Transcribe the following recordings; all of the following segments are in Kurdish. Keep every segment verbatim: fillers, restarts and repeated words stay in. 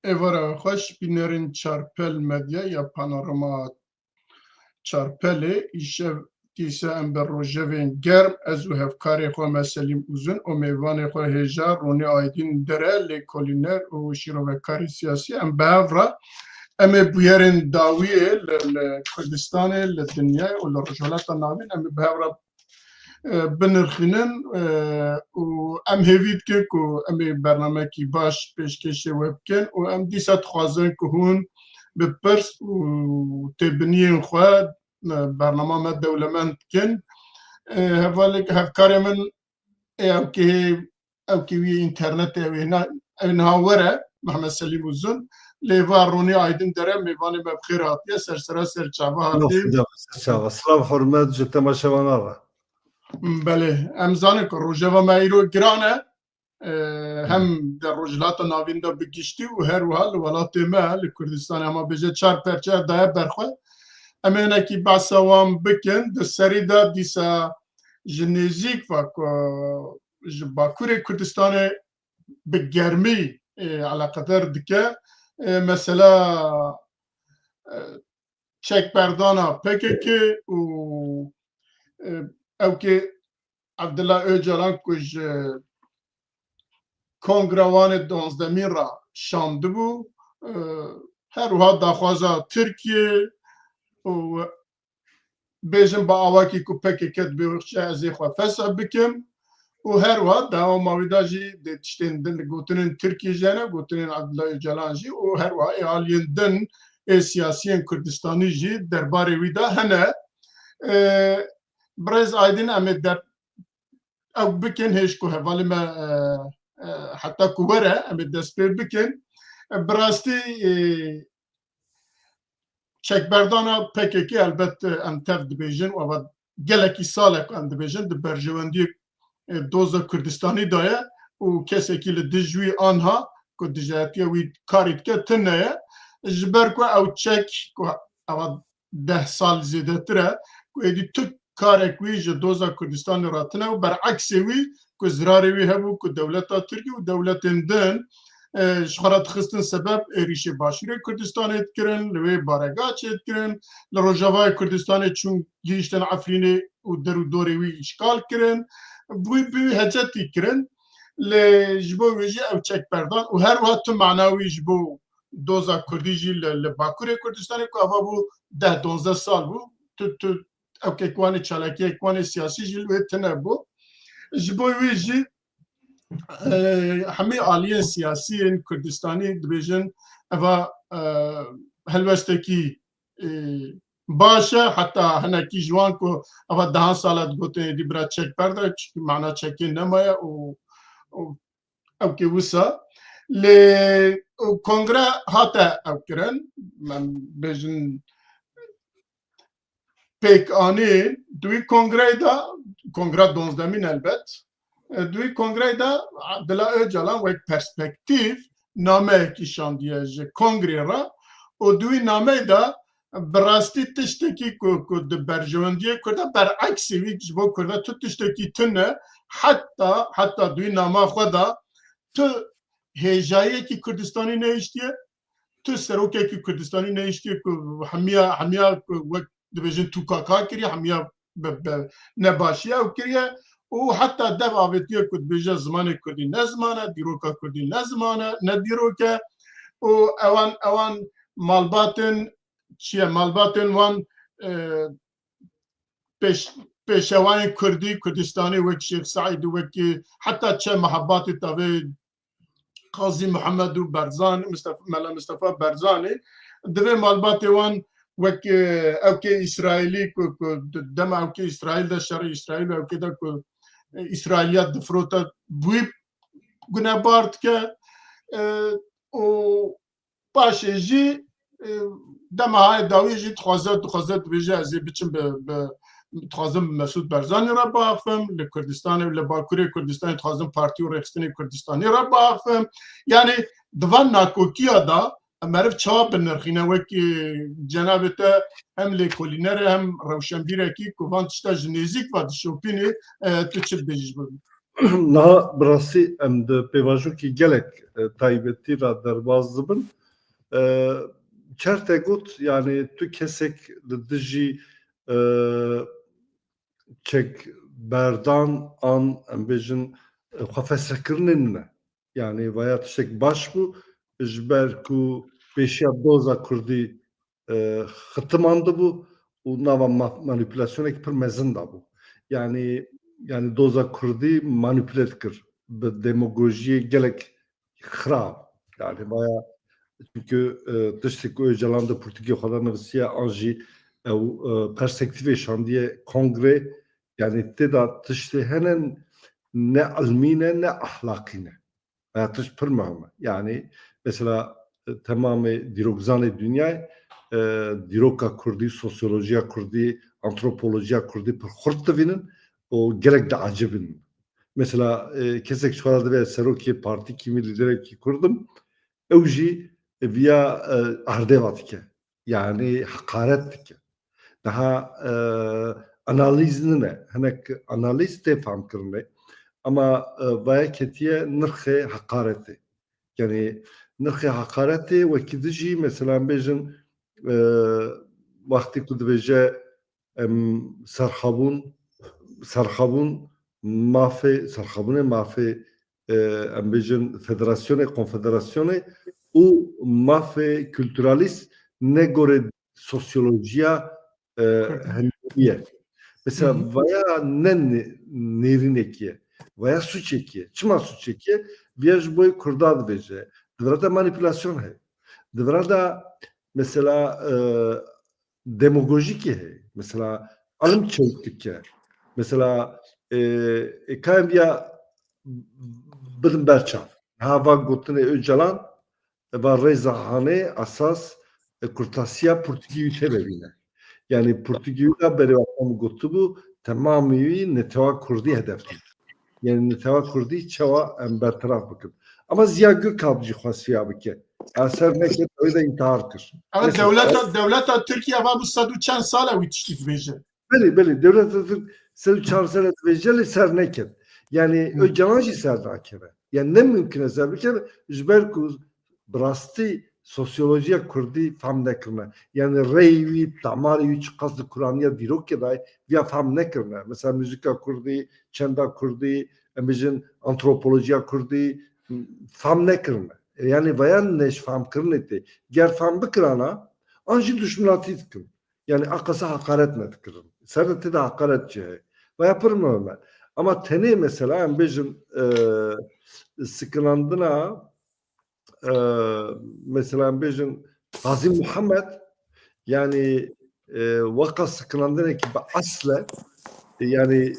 Êvara xweş, bînerên Çarpel Medya ya Panorama Çarpelê, îşev dîsa em bi rojevên germ, ez û hevkarê xwe me Selîm Uzun û mêvanê xwe hêja Ronî Aydîn Dere, lêkolîner û şîrovekarê siyasî, em bi hev re, em ê bûyerên dawiyê li, li Kurdistanê, li dinyayê û li Rojhilata Navîn, em ê bi hev re e, binirxînin, e, û em hêvî dikin ku em ê bernamekî baş pêşkêşê we bikin û em dîsa dixwazin ku hûn bi pirs û têbiniyên xwe, e, bernama me dewlemend bikin. E, hevalek, hevkarê min ê ewkê, ewkê wî înternetê ew ê na-, ew niha were, Mehmet Selîm Uzun. Lê va Ronî Aydin Dere mêvanê me bi xêr hatiye, ser sera ser çava hatî. Silav, silav, hurmet ji temaşevana re. Belê, em zanin ku rojeva me îro giran e, e, hem di Rojhilata Navîn de bi giştî û her wiha li welatê me, li Kurdistanê, hema bêje çar perçe daye ber xwe. Em ê hinekî behsa wan bikin. Di serî de dîsa ji nêzîk ve ku ji Bakurê Kurdistanê bi germî, e, eleqedar dike, e, mesela, e, çekberdana P K K û, e, ewkê Abdullah Öcalan ku ji Kongra Wanê duwazdemîn re şandibû, e, her wiha daxwaza Tirkiye û bêjin bi awakî ku P K K dibê wexşe ez ê xwe fesih bikim û her wiha dewama wî de jî dê tiştên din gotinên Tirkiyê jî hene, gotinên Abdullah Öcalan jî û her wiha ê aliyên din ê siyasiyên Kurdistanî jî derbarê wî de hene. E, Birêz Aydin em ê der-, ew bikin hêj ku hevalê me, e, e, heta ku were em ê dest pê bikin. E, bi rastî, e, çekberdana P K K elbet, e, em tev dibêjin û eva gelekî sal e ku em dibêjin di berjewendiyê, e, doza Kurdistanî de ye û kesekî li dij wî anha ku dijayetiya wî karî dike tune ye. Ji ber ku ew çek ku eva deh sal zêdetir e ku êdî tu karek wî ji doza Kurdistanê re tune û bereksê wî ku zirarê wî hebû ku dewleta Tirkî û dewletên din, e, ji xwe re dixistin sebeb êrîşê başûrê Kurdistanê dikirin, li wê barega çêdikirin, li rojavayê Kurdistanê çûn gihîştin Efrînê û der û dorê wî îşgal kirin. Bi wî, bi wî hecetî kirin. Lê ji bo wê jî ew çekberdan û her wiha tu mana wî ji bo doza Kurdî jî li, li Bakurê Kurdistanê ku eva bû deh donzdeh sal bû. Tu, tu ew kekwanê çalakiyek wanê siyasî jî li wê tune bû. Ji bo wê jî, e, hemî aliyên siyasî yên Kurdistanî dibêjin eva, e, helwestekî, e, baş e. Heta hinekî ji wan ku eva dehan sala digotin êdî bira çek berde, çi mana çekê nemaye û, û ew kê wisa. Lê kongre hate ew kirin, em bêjin pêkanîn, di wî kongreyê de, kongra donzdemîn elbet, e, di wî kongreyê de Abdullah Öcalan wek perspektîf nameyekî şandiye ji kongrê re û di wî nameyê de bi rastî tiştekî ku, ku di berjewendiyê Kurda bereksî wî ji bo Kurda tu tiştekî tune, heta, heta di wî nama xwe de tu hêjayiyekî Kurdistanî nehiştiye, tu serokekî Kurdistanî nehiştiye ku hemiya, hemiya ku wek dibêjin tûkaka kiriye, hemiya bi, bi nebaşiya ew kiriye û heta dev avêtiye ku dibêje zimanê Kurdî ne ziman e, dîroka Kurdî ne ziman e, ne dîrok e û ewan, ewan malbatên çi ye, malbatên wan, e, pêş-, pêşewayên Kurdî, Kurdistanê wek Şêx Seîd û wek, e, heta çe mehebatê tavê Qazî Mihemed û Berzanî, Mistefa, Mela Mistefa Berzanî, divê malbatê wan wek, e, ewkê Îsraîlî ku, ku di dema ewkê Îsraîl de, şerê Îsraîl û ewkê de ku, e, Îsraîliya difrote, bi wî gunebar dike, e, û paşê jî, e, dema hayê dawî jî dixwaze, dixwaze dibêje ez ê biçim bi, bi, dixwazim bi Mesûd Barzanî re biaxivim, li Kurdistanê, li Bakurê Kurdistanê dixwazim Partî û Rêxistinê Kurdistanî re biaxivim. Yanî di van nakokiya de em meriv çawa binirxîne, wekî cenabê te hem lêkolîner e hem rewşenbîrekî ku van tişta ji nêzîk ve dişopînê, e, tu çi dibêjî ji bo wî? Niha bi rastî em di pêvajoyekî gelek, e, taybetî re derbas dibin. E, çerte got, yani tu kesek li dijî, e, çekberdan an, em bêjin, e, xwe fesihkirinê nîne. Yani vaya tiştek baş bû, ji ber ku pêşiya doza kurdî, e, xitimandibû û nava ma-, manîpulasyonek pir mezin dabû. Yani, yani doza kurdî manîpule dikir bi demagojiyê gelek xirab. Yani vaya, çünkü, e, tiştê ku Öcalan di pirtûkê xwe de nivisiye, an jî ew, e, perspektîfê şandiye kongrê, yani tê de tiştê hene ne ilmî ne, ne ahlakî ne. Vaya tişt pir muhim e. Yani mesela, e, temamê dîrokzanê dinyayê, e, dîroka kurdî, sosyolojiya kurdî, antropolojiya kurdî pir xurt divînin û gelek diecibin. Mesela, e, kesek ji xwe re divê serokê partîkî min, lîderekî kurd im, ew jî viya, e, erdê ve dike. Yani heqaret dike. Daha, e, analîz nine. Hinek analîz tê famkirinê. Ama, e, vaya ketiye nirxê heqaretê. Yani nirxê heqaretê wekî dijî, mesela em bêjin, e, wextê ku dibêje em serxabûn, serxabûn mafê, serxabûnê mafê, e, em bêjin federasyonê, konfederasyonê û mafê kulturalîst ne gorê sosyolojiya, e, hemî ye. Mesela vaya ne nê-, nêrînekî ye, vaya suçekî ye. Çima suçekî ye? Viya ji bo yê Kurda dibêje. Di vir de manîpulasyon heye. Di vir de mesela, e, demagojîkî heye. Mesela alim çewt dike. Mesela, e, e, kayem ya bidin berçav. Ha va gotinê Öcalan, e, va rêza hanê esas, e, kurtasiya pirtûkê wî tê de bîne. Yani pirtûkê wî de berê wexta min gotibû, temamî wî netewa kurdî hedef dît. Yani netewa kurdî çawa em bertiraf bikin. Ama Ziya Gökalp jî xwest vêya bike. Ew ser neket, ew de întihar kir. Evet, mesela dewleta, dewleta Tirkiye va bu sed û çend sal e wî tiştî dibêje. Belê, belê, dewleta Tirk sed û çar sal e dibêje, lê ser neket. Yani Öcalan jî ser nakeve. Yani ne mümkün e ser bikeve, ji ber ku bi rastî sosyolojiya kurdî fam nekirine. Yani rêyê wî, tamarê wî çiqas di kuraniya dîrokê de ye, viya fam nekirine. Mesela muzîka kurdî, çanda kurdî, em bêjin antropolojiya kurdî, fam nekirine. E, yani vaya ne ji famkirinê tê. Ger fam bikirana, an jî duşminatî dikin. Yani a qasa heqaret nedikirin. Ser de tê de heqaret jî heye. Vaya pir muhim e. Ama tenê mesela em bêjin, e, sikinandina, e, mesela em bêjin Qazî Muhammed, yani, e, weka sikinandinekî bi esl e, yani, e,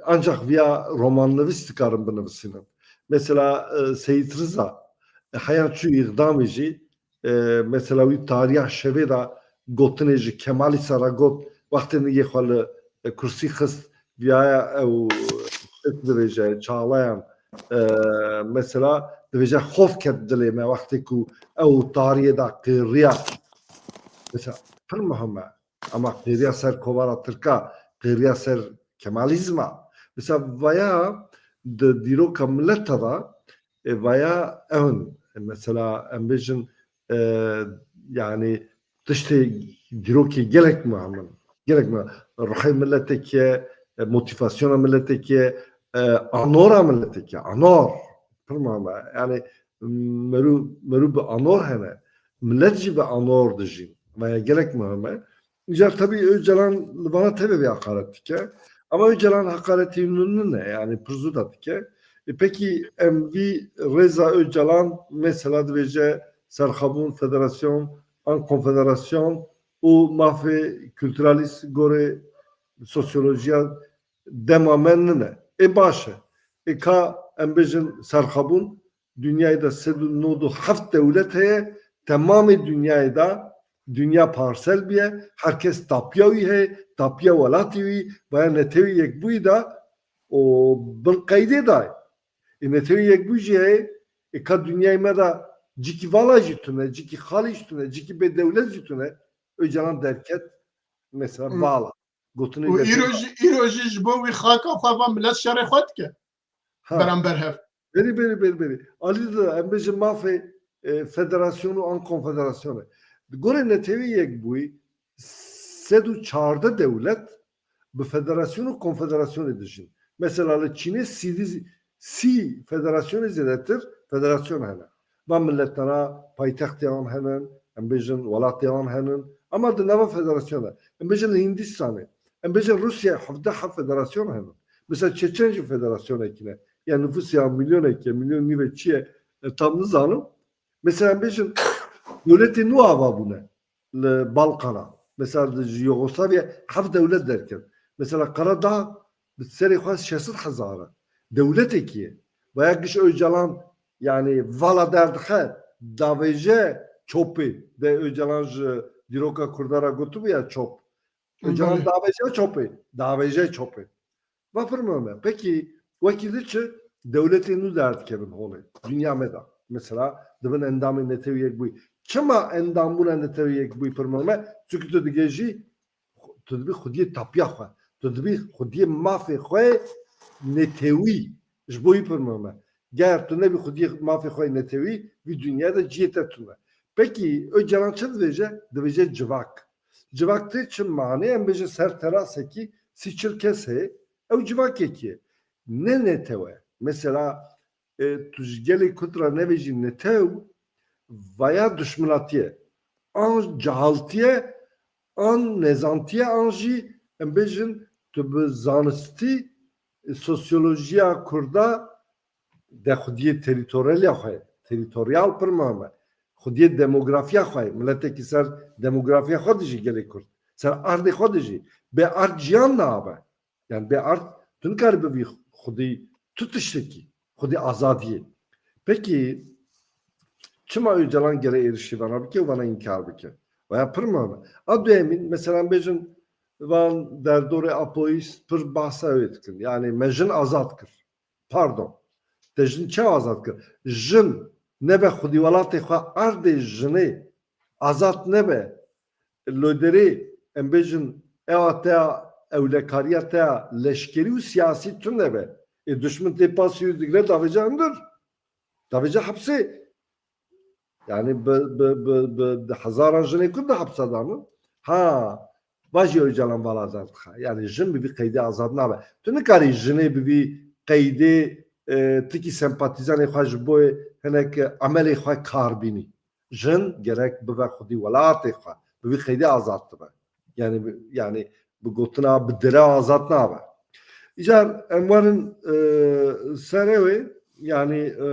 ancak viya romannivîs dikarin binivisînin. Mesela, e, Seyîd Riza, e, heya çû îxdamê jî, e, mesela wî tariya şevê de gotinê ji Kemalî ser re got, wextê nigê xwe li, e, kursî xist, viyaye ew, e, dibêje, çalayan, e, mesela dibêje, xof ket dilê me wextê ku ew tariyê de qêriya. Mesela pir muhim e. Ama qêriya ser kovara Tirka, qêriya ser Kemalîzma. Mesela vaya di dîroka mileta de, e, vaya ew in. E, mesela em bêjin, e, yani tiştê dîrokê gelek muhim in. Gelek muhim. Ruhê miletekê, e, motivasyona miletekê, e, anora miletekê, anor. Pir muhim e. Yani merû, merû bi anor hene. Milet jî bi anor dijîn. Vaya gelek muhim e. Îcar tabii Öcalan li vana tevê vê heqaret dike. Ama Öcalan heqaretî nû nine, yani pir zû da dike. E, pekî em vî rêza Öcalan mesela dibêje serxabûn, federasyon, an konfederasyon û mafê kulturalîst gorê sosyolojiya dema me nine. Ê baş e. Ê ka em bêjin serxabûn, dinyayê de sed û nod û heft dewlet heye, temamê dinyayê de dinya parsel bûye, her kes tapiya wî heye, tapiya welatê wî, vaya Netewê Yekbûyî de û bin qeydê dayê. Ê Netewê Yekbûyî jî heye, ê ka dinyayê me de cîkî vala jî tune, cîkî xalî jî tune, cîkî bê dewlet jî tune, Öcalan derket, mesela Hmm. vala. Gotinê Û derket. îro jî, îro jî ji bo wî xaka xwe va milet şerê xwe dike. Ha. Beramber hev. Berî, berî, berî, berî. Alî de em bêjin mafê, e, federasyon û an konfederasyonê. Di gorê Netewî Yekbûyî sed û çardeh dewlet bi federasyon û konfederasyonê dijîn. Mesela li Çînê sî, sî federasyonê zêdetir federasyon hene. Van miletana paytextê an henin, em bêjin welatê an henin. Ama di nava federasyon de. Em bêjin li Hindistanê. Em bêjin Rûsya hevdeh heb federasyon henin. Mesela Çeçen jî federasyonekî ne. Yani nüfus ya milyonekî, milyon nîve çi ye, e, tam nizanim. Mesela em bêjin dewletê nû ava bûne li Balkana. Mesela di ji Yugoslavya heft dewlet derket. Mesela Karadağ bi serê xwe şeş sed hezar e. Dewletekî ye. Veya giş Öcalan yani vala derdixe davêje çopê de Öcalan ji dîroka Kurda re gotibû ya çop. Öcalan davêje çopê. Davêje çopê. Va pir muhim e. Pekî wekî di çi dewletê nû derdikevin holê. Dinya me de. Mesela dibin endamê Netewî Yekbûyî. Çima endambûna Netewî Yekbûyî pir muhim e? Çünkü tu digejî, tu dibî xwediyê tapya xwe. Tu dibî xwediyê mafê xwe netewî. Ji bo wî pir muhim e. Ger tu nebî xwediyê mafê xwe netewî, vî dinya de cihê te tune. Pekî Öcalan çi divêje? Divêje civak. Civak tê çi manê? Em bêjin ser terasekî sî çil kes heye. Ew civakekî ye. Ne netew e. Mesela, e, tu ji gelê Kurd re nebêjî netew, vaya duşminatiye, an cehaltiye, an nezantiye, an jî em bêjin tu bi zanistî, e, sosyolojiya Kurda de xwediyê terîtoryaliya xwe, terîtoryal pir muhim e. Xwediyê demografiya xwe, miletekî ser demografiya xwe dijî gelê Kurd. Ser erdê xwe dijî. Bê erd jiyan nabe. Yani bê erd tu nikarî bivî xwedî tu tiştekî. Xwedî azadiyê. Pekî çima Öcalan gere êrişî vana bike û vana înkar bike? Veya pir muhim e. A duyemîn, mesela bêjin van derdorê Apoyî pir bahsa wê dikin. Yani me jin azad kir. Pardon. Te jin çawa azad kir? Jin nebe xwedî welatê xwe erdê jinê azad nebe. Loderê em bêjin ewa te ya ewlekariya te ya leşkerî û siyasî tune be. Ê duşmin tê pasî û digre davêje hundir. Davêje hepsê. Yani bi, bi, bi, bi, bi hezaran jinê Kurd di hepsa danin. Ha, va jî Öcalan vala derdixe. Yani jin bi vî qeydê azad nabe. Tu nikarî jinê bi vî qeydê, e, tikî sempatîzanê xwe ji bo hinek emelê xwe kar bînî. Jin gerek bibe xwedî welatê xwe. Bi vî qeydê azad dibe. Yani, yani bi gotina bi dire azad nabe. Îcar em werin, e, serê wê, yani, e,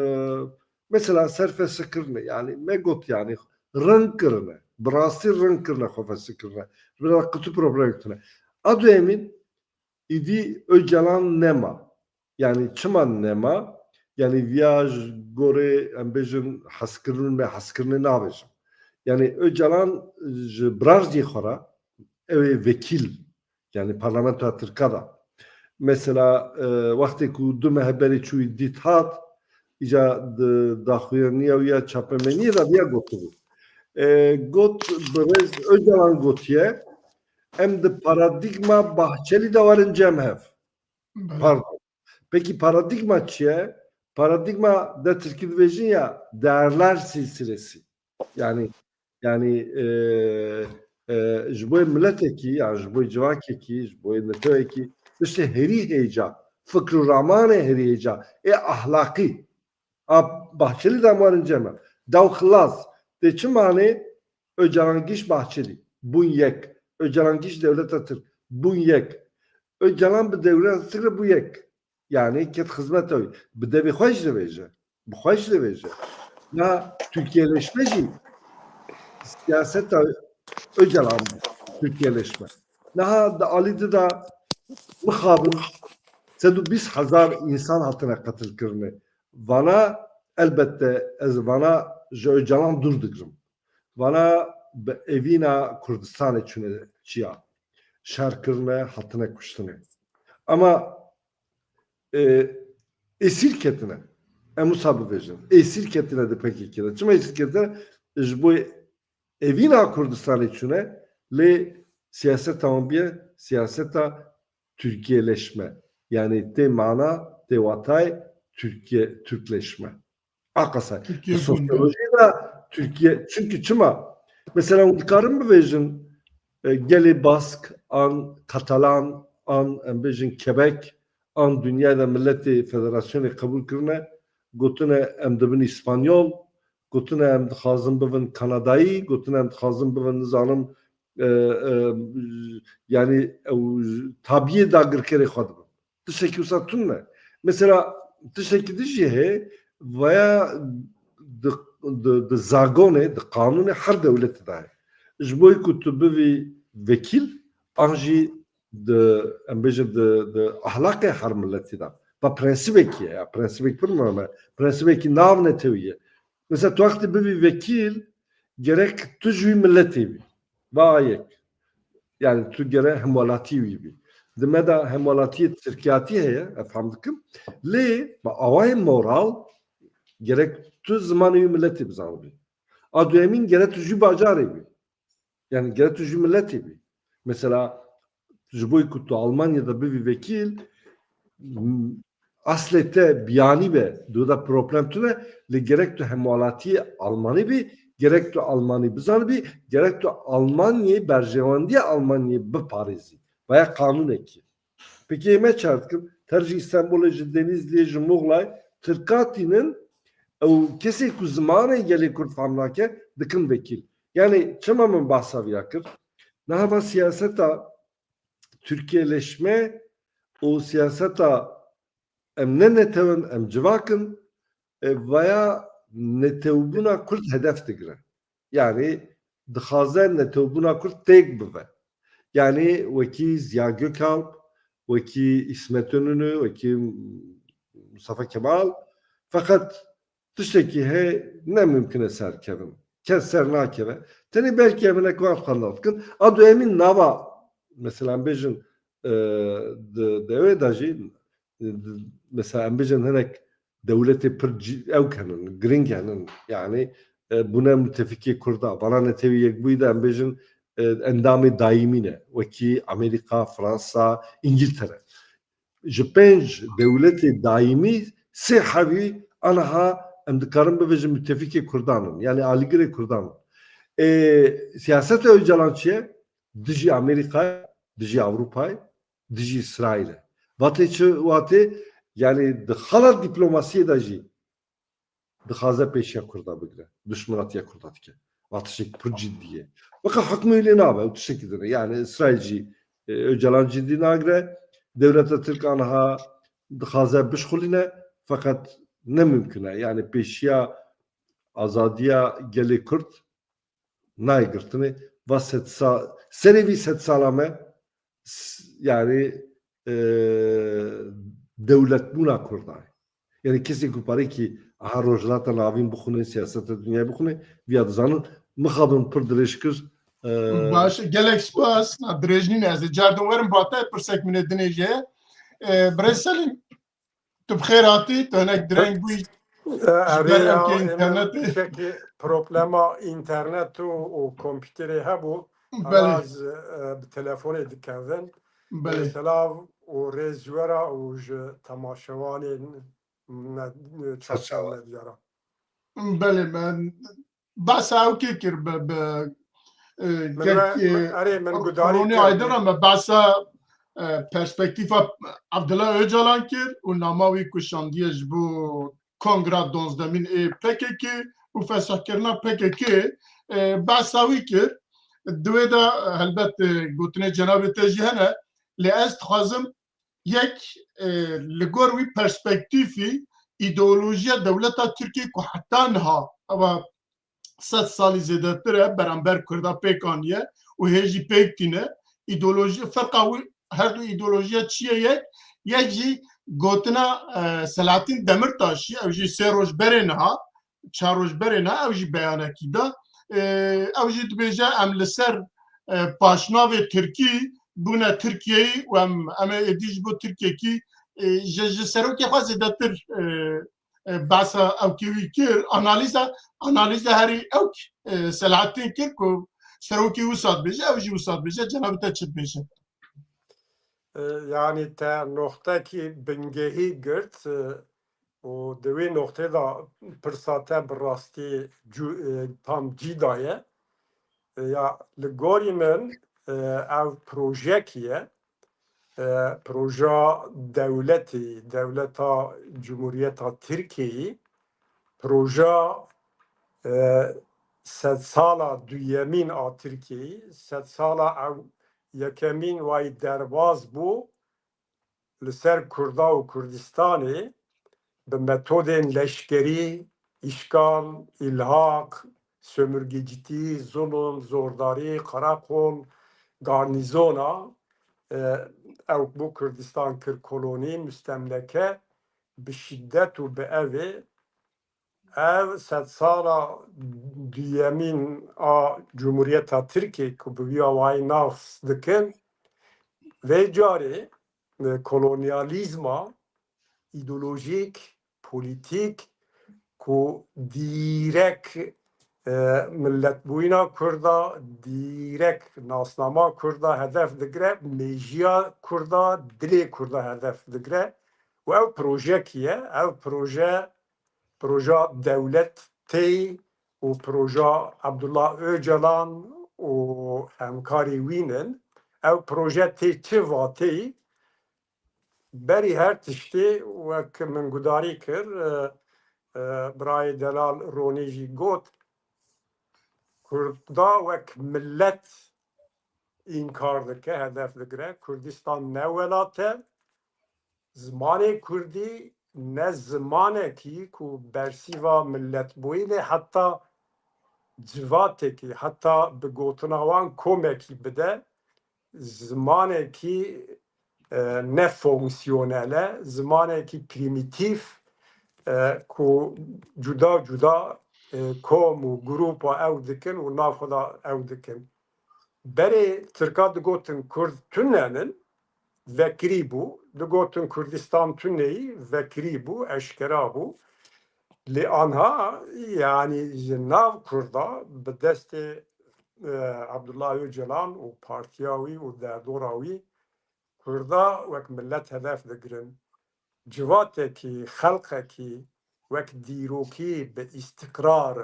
mesela ser fesikirine, yani me got yani ring kirine, bi rastî ring kirine xwe fesikirine. Bila qetu problem tune. A duyemîn, îdî Öcalan nema. Yani çima nema? Yani viya ji gorê em bêjin hezkirin me hezkirinê navêjim. Yani Öcalan ji birarzî xwe re ew ê vekîl, yani parlamentoya Tirka da. Mesela, e, wextê ku du meh berê çûyî dît hat, îca di daxuyaniya wî ya çapemeniyê de viya gotibû. E, got, birêz Öcalan gotiye, em di paradîgma Bahçelî de werin cem hev. Pardon. Pekî paradîgma çi ye? Paradîgma de tirkî dibêjin ya değerler silsilesi. Yani, yani, e, e, ji bo miletekî, yani ji bo civakekî, ji bo netewekî, tiştê herî hêja, fikr û ramanê herî hêja, ê ahlaqî. A Bahçelî de em werin cem e. Daw xilas. Tê çi manê? Öcalan giş Bahçelî bûn yek. Öcalan giş dewleta Tirk bûn yek. Öcalan bi dewleta Tirk re bû yek. Yani ket xizmeta wî. Bi devê xwe jî divêje. Bi xwe jî divêje. Na Türkiyeleşme jî siyaseta Öcalan bû. Türkiyeleşme. Niha di alî di de mixabin sed û bîst hezar însan hatine qetilkirinê. Vana elbette ez vana ji Öcalan dûr digirim. Vana bi evîna Kurdistanê çûne çiya. Şer kirine, hatine kuştinê. Ama, e, êsîr ketine. Em wisa bibêjin. Êsîr ketine di P K K de. Çima êsîr ketine? Ji bo evîna Kurdistanê çûne, lê siyaseta wan bûye siyaseta Türkiyeleşme. Yani tê mana, tê watay Tirkiye, Tirkleşme. Aqasa. Di sosyolojiyê de Tirkiye, çünkü çima? Mesela hûn dikarin bibêjin, e, gelê Bask, an Katalan, an em bêjin Kebek, an dinyayê de miletê federasyonê qebûl kirine, gotine em dibin Îspanyol, gotine em dixwazin bibin Kanadayî, gotine em dixwazin bibin nizanim, e, e, yanî ew tabiyê dagirkerê xwe dibin. Tiştekî wisa tune. Mesela tiştekî din jî heye, vaya di, di, di zagonê, di qanûnê her dewletê de heye. Ji bo ku tu bivî vekîl, an jî di, em bêjin di, di ahlaqê her miletî de. Va prensîbekî ye, ya prensîbek pir muhim e. Prensîbekî nav netewî ye. Mesela tu wextê bivî vekîl, gerek tu ji wî miletê bî. Va yek. Yani tu gere hemwelatî wî bî. Di me de hemwelatiyê tirkiyatî heye, ez fam dikim. Lê bi awayê moral gerek tu zimanê wî miletê bizanibî. A duyemîn gerek tu ji wî bajarê bî. Yani gerek tu ji wî miletê bî. Mesela ji bo ku tu Almanya'da bivî vekîl, m-, aslê te biyanî be, di wê de problem tune, lê gerek tu hemwelatiyê Almanî bî, gerek tu Almanî bizanibî, gerek tu Almanyayê, berjewendiyê Almanyayê biparêzî. Vaya qanûnekî. Peki ême çar dikim, ter ji Îstanbulê, ji Denîzliyê, ji Muxlay, Tirka tînin, ew kesê ku zimanê gelê Kurd fam nake, dikin vekîl. Yani çima min behsa viya kir? Niha va siyaseta Tirkiyeleşme û siyaseta em ne netew in, em civak in, e, vaya netewbûna Kurd hedef digire. Yani dixwaze netewbûna Kurd têk bive. Yani wekî Ziya Gökalp, wekî Îsmet Önünü, wekî Mustafa Kemal. Feqet tiştekî heye ne mimkun e serkevin. Kes ser nakeve. Tenê belkî em hinek wan xwe nav dikin. A duyemîn nava, mesela em bêjin, e, di, di wê de jî, e, di, mesela em bêjin hinek dewletê pir cî-, ewk henin, giring henin. Yani, e, bûne mutefîkê Kurda. Vana Netewî Yekbûyî de em bêjin, e, endamê dayîmî ne. Wekî Amerîka, Fransa, Îngiltere. Ji pênc dewletê dayîmî sê hevî aniha em dikarin bibêjin mutefîkê Kurdan in, yani alîgirê Kurdan in. Ê, siyaseta Ocalan çi ye? Dijî Amerîkayê, dijî Ewropayê, dijî Îsraîlê. Vatê çi? Vatê, yani di xala diplomasiyê de jî dixwaze pêşiya Kurda bigire, duşminatiya Kurda dike. Va tiştek pir cidî ye. Weke hukmê lê nabe, ew tiştekî din e. Yani Îsraîl jî, e, Ocalan cidî nagire. Dewleta Tirk aniha dixwaze bişxulîne, feqet ne mimkun e. Yani pêşiya azadiya gelê Kurd nayê girtinê. Va sed sa-, serê vî sed sala me s-, yani, e, dewletbûna Kurdan. Yani kesê ku parekî aha Rojhilata Navîn bixwine, siyaseta dinyayê bixwine, viya dizanin. Mixabin pir dirêj kir. E, Baş, gelek spas. Na dirêj nîne, ez ê cardin werim ba te, pirsek min ê dinê jê. E, Birêz Selîm, tu bi xêr hatî, tu hinek direng bûyî. E, ji ber erê ya, ewkê ême internetê. Tiştekî problema înternet û, û kompîterê hebû. Belê. Hala ez, e, bi telefonê dikevin. Belê. E, selav û rêz ji we re û ji temaşevanên me, e, sosyal medyara. Belê, me behsa ewkê kir bi, bi, e, Min kek, re, e, min, erê, min gudarî Ronî kir. Aydin re me behsa, e, perspektîfa Abdullah Ocalan kir û nama wî ku şandiye ji bo kongra donzdemîn ê P K K û fesihkirina P K K, e, behsa wî kir. Di wê de, e, helbet, e, gotinê cenabê te jî hene, lê ez dixwazim yek, e, li gor wî perspektîfî, îdeolojiya dewleta Tirkiyê ku heta niha, eva sed salî zêdetir e, beramber Kurda pêk aniye û hê jî pêk tîne. Îdeoloji, ferqa wî, her du îdeolojiya çi ye yek? Yek jî gotina, e, Selahattin Demirtaşî, ew jî sê roj berê niha, çar roj berê niha, ew jî beyanekî da. E, ew jî dibêje, em li ser, e, paşnavê Tirkî bûne Tirkiyeyî û em, em ê êdî ji bo Tirkiyekî, e, ji, ji serokê xwe zêdetir, e, e, behsa ewkê wî kir, analîza, analîza herî ewk, e, Selahattin kir ku serokê wisa dibêje, ew jî wisa dibêje, cenabê te çi dibêje? E, yanî te noxtekî bingehî girt, e, û di wê noqtê de pirsa te bi rastî cû-, e, tam cî daye. E, ya li gorî min, e, ev projeyekî ye. E, proja dewletî, dewleta Cumhuriyeta Tirkiyeyî, proja, e, sedsala duyemîn a Tirkiyeyî, sedsala ew yekemîn wayî derbas bû, li ser Kurda û Kurdistanê bi metodên leşkerî, îşgal, îlhaq, sömürgecitî, zulm, zordarî, qereqol, garnîzona, e, ew bû Kurdistan kir kolonî, mustemleke, bi şiddet û bi evê. Ev sedsala duyemîn a Cumhuriyeta Tirkiyê ku bi vî awayî nas dikin, vê carê, e, kolonyalîzma îdeolojîk, polîtîk ku dîrek, e, miletbûyîna Kurda, dîrek nasnama Kurda hedef digire, mêjiya Kurda, dilê Kurda hedef digire. Û ev projeyekî ye, ev proje, proja dewletê û proja Abdullah Öcalan û hemkarê wî nin. Ev proje tê çi vateyî? Berî her tiştî, wek min gudarî kir, e, e, birayê delal Ronî jî got, Kurda wek milet înkar dike, hedef digire. Kurdistan ne welat e. Zimanê kurdî ne zimanekî ku bersîva miletbûyînê, heta civatekî, heta bi gotina wan komekî bide, zimanekî, e, ne fonksiyonel e, zimanekî prîmîtîf, e, ku cuda cuda, e, kom û grûpa ew dikin û nav xwe de ew dikin. Berê Tirka digotin Kurd tunenin, vekirî bû. Digotin Kurdistan tuneyî, vekirî bû, eşkera bû. Lê anha, yanî ji nav Kurda bi destê, e, Abdullah Öcalan û partiya wî û derdora wî Kurda wek milet hedef digirin. Civatekî, xelqekî wek dîrokî bi îstiqrar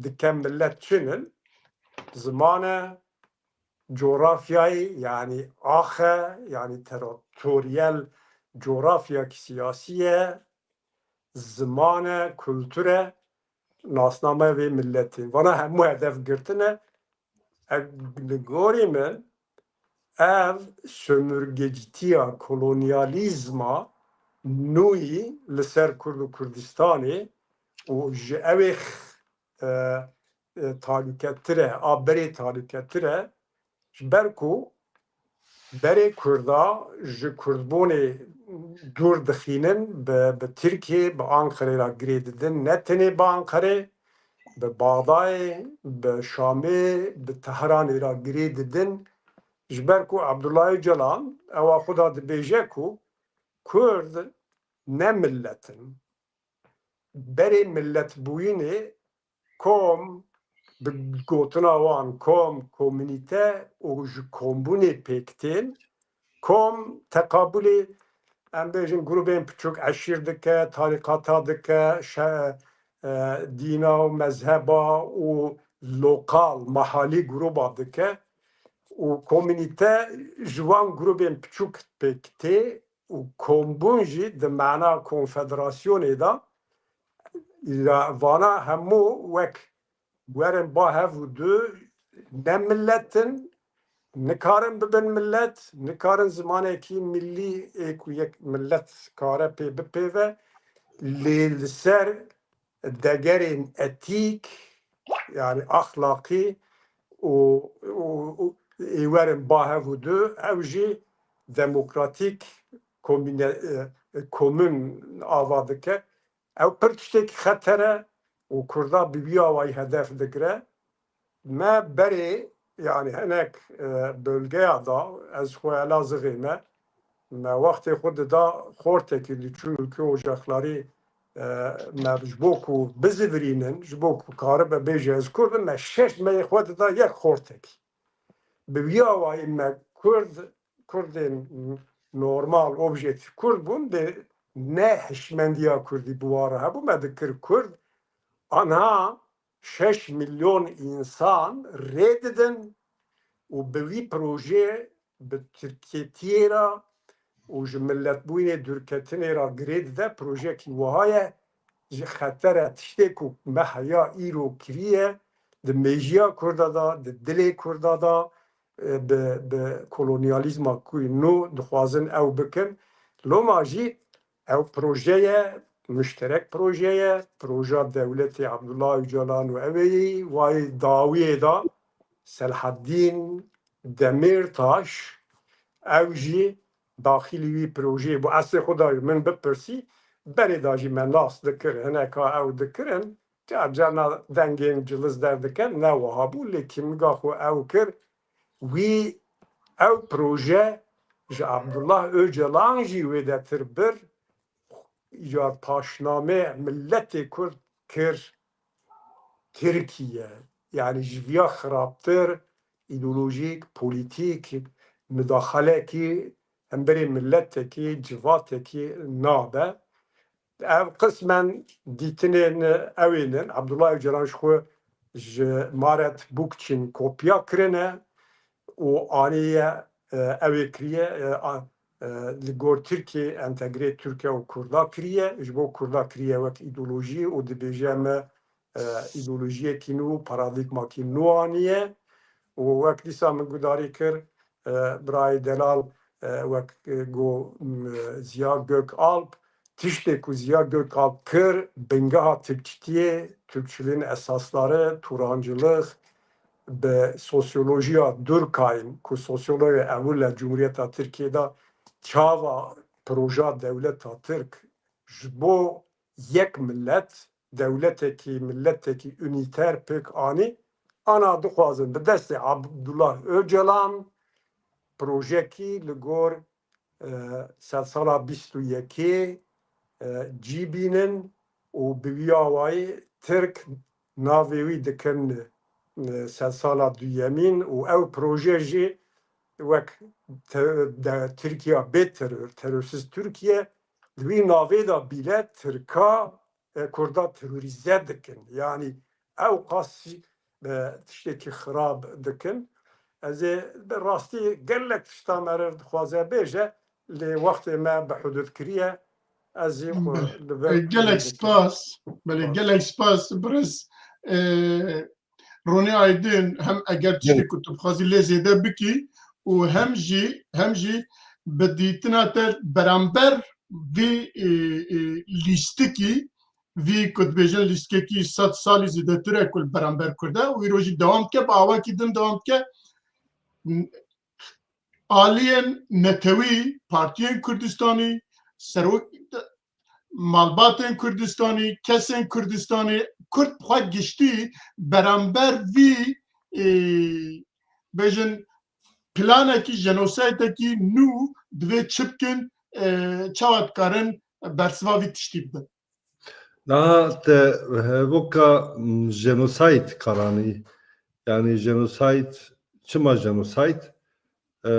dike milet çi nin? Ziman e, cografyayê, yanî ax e, yanî territoryel cografyakî siyasî ye, ziman e, kultur e, nasname vê miletê. Vana hemû hedef girtine. Ev, li gorî min, ev sömürgecitiya, kolonyalîzma nûyî li ser Kurd û Kurdistanê û ji ew ê x-, e, e, talûketir e, a berê talûketir e, ji ber ku berê Kurda ji Kurdbûnê dûr dixînin, bi, bi Tirkiyê, bi Anqerê re girê didin, ne tenê bi Anqerê, bi Baxdayê, bi Şamê, bi Tehranê re girê didin. Ji ber ku Abdullah Öcalan ewa xwe da dibêje ku Kurd ne milet in. Berê miletbûyînê kom, bi gotina wan kom, komînîte û ji kombûnê pêk tên, kom teqabûlê, em bêjin, grûbên piçûk eşîr dike, tarîqata dike, şe-, e, dîna û mezheba û lokal, mahalî grûba dike û komînîte ji wan grûbên piçûk pêk tê û kombûn jî di mana konfederasyonê de, ya vana hemû wek werin ba hev û du ne milet in, nikarin bibin milet, nikarin zimanekî millî ê ku yek milet kare pê bipêve, lê li ser degerên etîk, yanî axlaqî û, û, û ê werin ba hev û du, ew jî demokratîk komîne-, e, komûn ava dike. Ew pir tiştekî xeter e û Kurda bi vî awayî hedef digire. Me berê, yanî hinek, e, bölgeya da, ez xwe Elazixê me, me wextê xwe dida xortekî diçûn û ki ocaxlarî, e, me ji bo ku bizivirînin, ji bo ku karibe bêje ez Kurd im, me şeş meyê xwe dida yek xortekî. Bi vî awayî me Kurd, Kurdên normal, objektîf Kurd bûn, dê ne hişmendiya Kurdî bi wa re hebû, me dikir Kurd. Anha şeş milyon însan rê didin û bi wî projeyê bi Tirkiyetiyê re û ji miletbûyînê dûrketinê re girê dide. Projeyekî wiha ye, ji xetere tiştê ku me heya îro kiriye, di mêjiya Kurda de, di dilê Kurda de, e, bi, bi kolonyalîzma ku nû dixwazin ew bikin. Loma jî ew proje ye, muşterek proje ye, proja dewletê Abdullah Ocalan û ew ê yî, wayê dawiyê de Selahaddîn Demîrtaş, ew jî daxilî wî projeyê bû. Eslê xwe de min bipirsî, berê de jî me nas dikir, hineka ew dikirin, car carna dengên ciliz derdiket, ne wiha bû, lê kîmga xwe ew kir. Wî ew proje ji Abdullah Ocalan jî wêdetir bir, îcar paşname miletê Kurd kir Tirkiye. Yani ji viya xirabtir, îdeolojîk, polîtîk, mudaxalekî hemberê miletekî, civatekî nabe. Ev qismen dîtinên ewên in. Abdullah Ocalan ji xwe ji Maret Bûkçin kopya kirine û aniye, e, ew ê kiriye, e, a, e, li gor Tirkiyê entegrê Tirkiye û Kurda kiriye. Ji bo Kurda kiriye wek îdeolojî û dibêje me, e, îdeolojiyekî nû, paradîgmakî nû aniye. Û wek dîsa min gudarî kir, e, birayê delal, e, wek, e, got, m, Ziya Gökalp, tiştê ku Ziya Gökalp kir, bingeha Tirkçitiyê, Türkçülüğün esasları, Turancılık, bi sosyolojiya Durkheim, ku sosyologê ewil e Cumhuriyeta Tirkiyê de, çawa proja dewleta Tirk ji bo yek millet, dewletekî, miletekî unîter pêk anî, ana dixwazin bi destê Abdullah Ocalan projekî li gor, e, sedsala bîst û yekê, e, cî bînin û bi vî awayî Tirk navê wî dikin, e, sedsala duyemîn û ew proje jî wek te-, de, Tirkiya bê teror, terörsüz Türkiye, di wî navê de bîle Tirka, e, Kurda terorîze dikin. Yanî ew qas, e, tiştekî xirab dikin. Ez ê bi rastî gelek tişta meriv dixwaze bêje, lê wextê me bi hudud kiriye. Ez jî xwe li vir Gelek spas. Belê, gelek spas, birêz, e, Ronî Aydin, hem eger tiştê ku tu bixwazî lê zêde bikî û hem jî, hem jî bi dîtina te beramber vî, e, e, lîstikî, vî ku dibêjin lîstikekî sed salî zêdetir e ku li beramber Kurd e û îro jî dewam dike, bi awakî din dewam dike. Aliyên netewî, partiyên Kurdistanî, serok-, malbatên Kurdistanî, kesên Kurdistanî, Kurd bi xwe giştî beramber vî, e, bêjin planekî, jenosaydekî nû divê çi bikin, e, çawa dikarin bersiva vî tiştî bidin? Niha te hevoka, m, jenosayd karanî, yani jenosayd, çima jenosayd? E,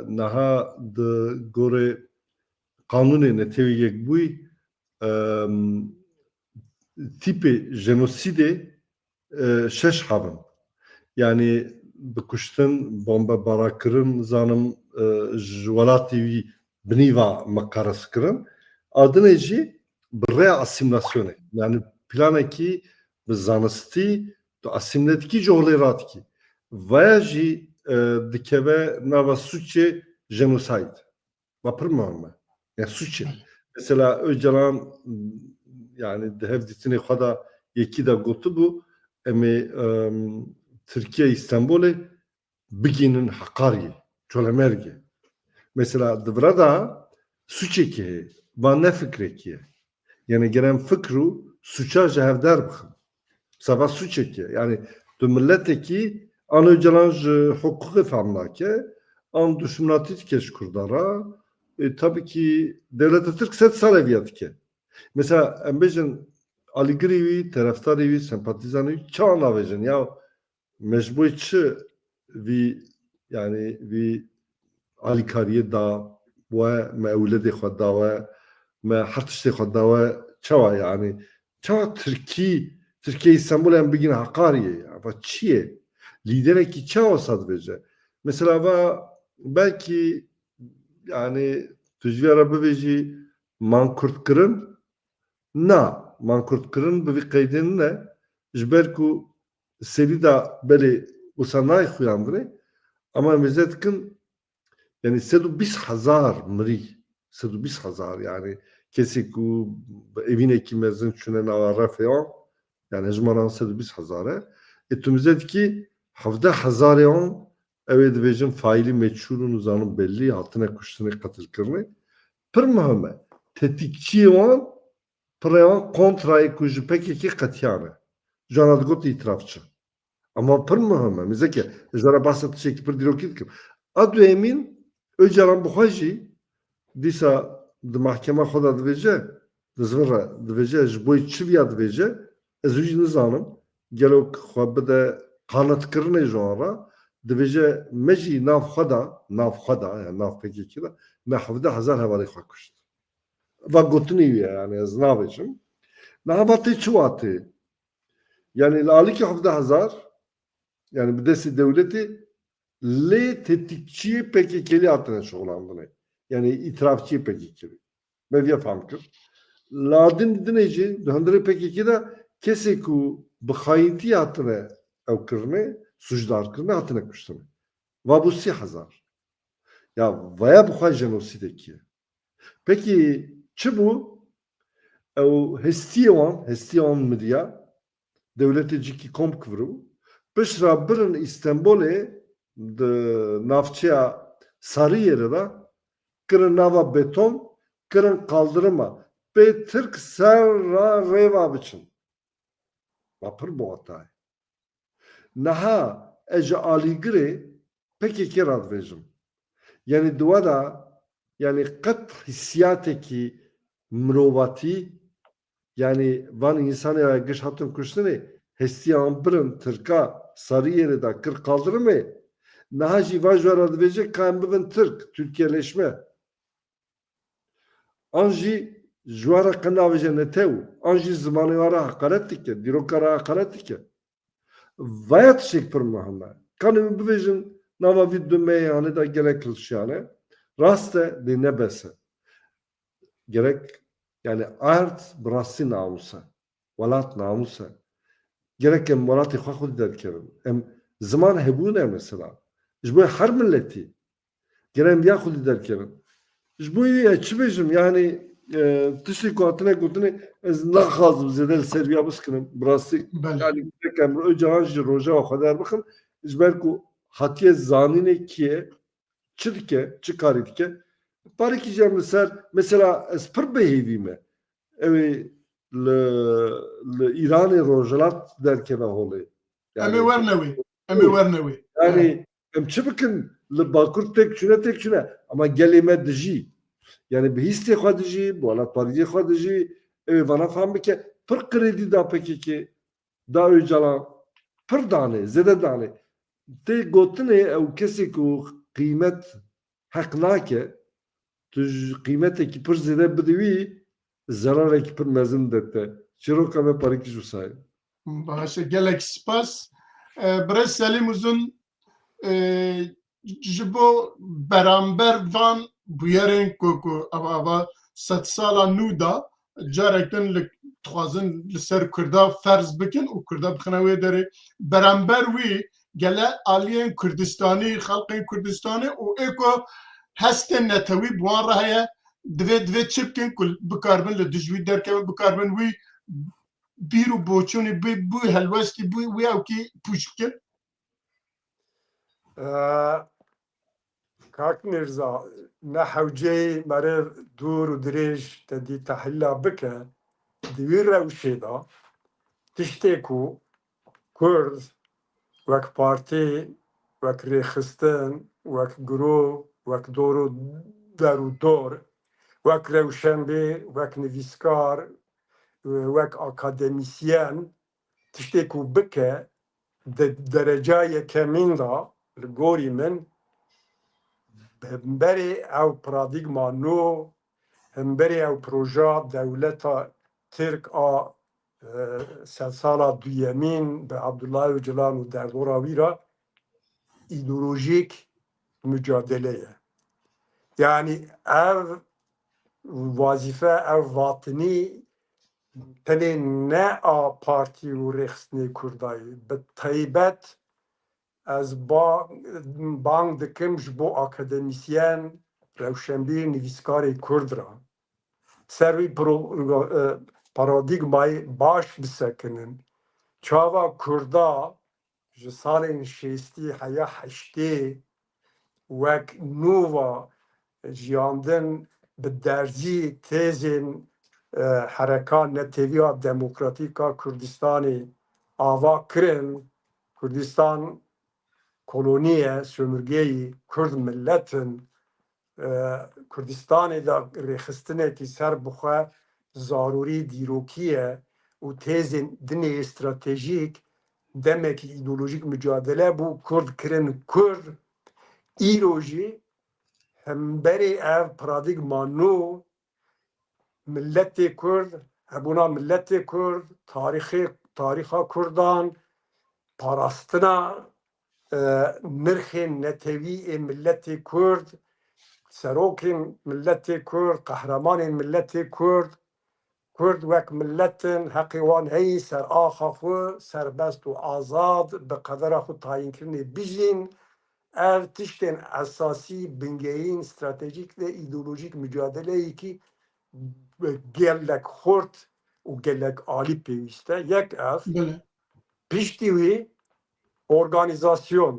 niha di gorê Qanûnê Netewî Yekbûyî, e, m, tîpê jenosîdê, e, şeş hev in. Yani bikuştin, bombebarakirin, zanim, e, ji welatê wî binî ve miqeres kirin. A dinê jî bi rêya asîmlasyonê. Yani planekî bi zanistî tu asîmle dikî, ji holê radikî. Vaya jî, e, dikeve nava sûcê jenosayd. Va pir muhim e. Ya sûc e. Mesela Öcalan, yani di hevdîtinê xwe de yekî de gotibû, em ê, em, Tirkiye Îstenbolê bigînin Heqariyê, Colemêrgê. Mesela di vira de sûcekî heye, van ne fikrekî ye. Yani gere em fikr û sûca ji hev derbixin. Sava sûcekî ye. Yani tu miletekî an Öcalan ji hiqûqê fehm nake, an duşminatî dike ji Kurdan re. E, tabii ki dewleta Tirk sed sal eviya dike. Mesela em bêjin alîgirî wî, terefdarî wî, sempatîzanî wî çawa navêjin? Ya me ji bo çi vî, yani vî alîkariyê da we, me ewledê xwe da we, me her tiştê xwe dawe çawa, yani çawa Tirkî, Tirkiye Îstanbulê em bigîne Heqariyê, ya va çi ye? Lîderekî çawa wisa dibêje? Mesela va belkî, yani tu ji vê re bivêjî mankurt kirin, na, mankurt kirin bi vî qeydê nine, ji ber ku serî de belê wisa nayê xuyandinê, ama em vêze dikin, yani sed û bîst hezar mirî, sed û bîst hezar, yani kesê ku bi evînekî mezin çûne nava refê wan, yani hejmara wan sed û bîst hezar e. Ê tu vêze dikî hevdeh hezarê wan, ew ê dibêjin faîlî meçhûl û nizanim bellî, hatine kuştinê, qetilkirinê. Pir muhim e. Tetikçiyê wan, pirê wan kontrayê ku ji P K K qetiyane. Ji wan re digot îtirafçi. Ama pir muhim e. Mizeke, ez ji we re behsa tiştekî pir dîrokî dikim. A duyemîn, Ocalan bi xwe jî dîsa di mahkema xwe de dibêje, di zivin re dibêje, ji bo çi viya dibêje, ez wî jî nizanim. Gelo xwe bide qanetkirinê ji wan re, dibêje me jî nav xwe de, nav xwe de, yani nav P K K de, me hevdeh hezar hevalê xwe kuşt. Va gotinê wî ye, yani ez navêjim. Niha va tê çi watê? Yani li alîkî hevdeh hezar, yani bi destê dewletê lê tetikçiyê P K K'lî hatine şixulandinê. Yani îtirafçiyê P K K'lî. Me viya fehm kir. La din dinê jî di hundirê P K K de kesê ku bi xayîntî hatine ew kirine, sûcdar kirine, hatine kuştine. Va bû sî hezar. Ya vaya bi xwe jenosîdekî ye. Pekî çi bû? Ew hestiyê wan, hestiyê wan midiya, dewletê cîkî kom kiviribû. Pişt re birin Îstenbolê di navçeya Sariyerê de kirin nava beton, kirin qaldirima pê Tirk ser ra rêva biçin. Ma pir biwata ye. Niha ez ji alîgirê P K K re dibêjim. Yani di we de, yani qet hîsiyatekî mirovatî, yani van însanê ya giş hatin kuştinê, hestiyan birin Tirka Sariyerê de kir qaldirimê, niha jî va ji we re dibêje ka em bibin Tirk, Tirkiyeleşme. An jî ji we re qe navêje netew, an jî zimanê we re heqaret dike, dîroka re heqaret dike. Vaya tiştek pir muhim e. Kanê min bibêjin, nava vî du meyê yanê de gelek hilşiyane. Rast e, lê ne bes e. Gerek, yani erd bi rastî namûs e. Welat namûs e. Gerek em welatê xwe xwedî derkevin. Em ziman hebûne mesela. Ji bo her miletî. Gerek em ya xwedî derkevin. Ji bo wî ez çi bêjim? Yani, e, tiştê ku hatine gotinê, ez naxwazim zêde li ser viya biskinim. Bi rastî, Belê. Yani gerek em Ocalan ji Rojava xwe derbixin. Ji ber ku hatiye zanînê kî ye, çi dike, çi karî dike. Parekî jî em li ser, mesela ez pir bêhêvî me. Ew ê li, li Îranê rojhilat derkeve holê. Em ê Yani werne wê. Em ê werne wê. Yani em çi bikin, li Bakur têk çûne, têk çûne. Ama gelê me dijî. Yani bi hîstê xwe dijî, bi welatparêziyê xwe dijî. Ew ê vana fam bike. Pir kredî da P K K, da Ocalan. Pir danê, zêde danê. Tê gotinê ew kesê ku qîmet heq nake, tu ji qîmetekî pir zêde bidî wî, zerarekî pir mezin dide te. Çîroka me parêkî ji wisa ye. Baş e, gelek spas. E, Birêz Selîm Uzun, e, ji bo beramber van bûyerên ku, ku ava, ava sedsala nû de carek din li, dixwazin li ser Kurda ferz bikin û Kurda bixine wê derê. Beramber wî gele aliyên Kurdistanî, xelkên Kurdistanê û ê ku hestên netewî bi wan re heye, divê, divê çi bikin ku bikaribin li dij wî derkevin, bikaribin wî bîr û boçûnê, bî, bî helwestî, bî wî ewkî pûç bikin? Ee, Kak Mirza, ne hewceyê meriv dûr û dirêj te dî tehlîla bike, di wî rewşê de tiştê ku Kurd wek partî, wek rêxistin, wek girov, wek dor û der û dor, wek rewşenbîr, wek nivîskar, wek akademîsyen, tiştê ku bike, di dereca yekemîn de, li gorî min, bi berê ew paradîgma nû, hemberî ew proja dewleta Tirk a, e, sedsala duyemîn bi Abdullah Öcalan û derdora wî re îdeolojîk mucadele ye. Yanî ev wazîfe, ev vatinî tenê ne a partî û rêxistinê Kurda ye. Bi taybet ez ba-, bang dikim ji bo akademîsyen, rewşenbîr, nivîskarê Kurd re. Ser wî pro-, e, paradîgmayê baş bisekinin. Çawa Kurda ji salên şêstî heya heştê wek nû ve jiyandin, bi derzî têzên, e, hereka netewî ya demokratîk a Kurdistanê ava kirin. Kurdistan kolonî ye, sömürgeyî, Kurd millet in. E, Kurdistanê de rêxistinekî ser bi xwe zarûrî dîrokî ye û têzên din ê stratejîk demekî îdeolojîk mucadele bû, Kurd kirin Kurd. Îro jî hemberî ev paradîgma nû, miletê Kurd, hebûna miletê Kurd, tarîxê, tarîxa Kurdan, parastina, e, nirxên netewî ê miletê Kurd, serokên miletê Kurd, qehremanên miletê Kurd, Kurd wek milet in, heqê wan heyî ser axa xwe serbest û azad bi qedera xwe tayînkirinê bijîn. Ev tiştên esasî, bingeyîn, stratejîk de îdeolojîk mucadeleyekî gelek xurt û gelek alî pêwîst e. Yek ev, Belê. Piştî wî organîzasyon,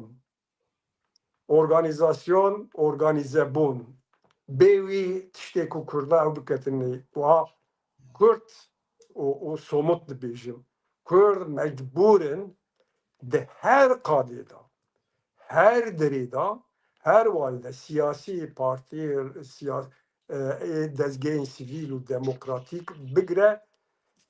organîzasyon, organîzebûn. Bê wî tiştê ku Kurda ew biketin, wiha kurt û, û somut dibêjim. Kurd mecbûr in di her qadê de, her derê de, her warî de siyasî partî, siya-, e, ê dezgehên sivîl û demokratîk bigre,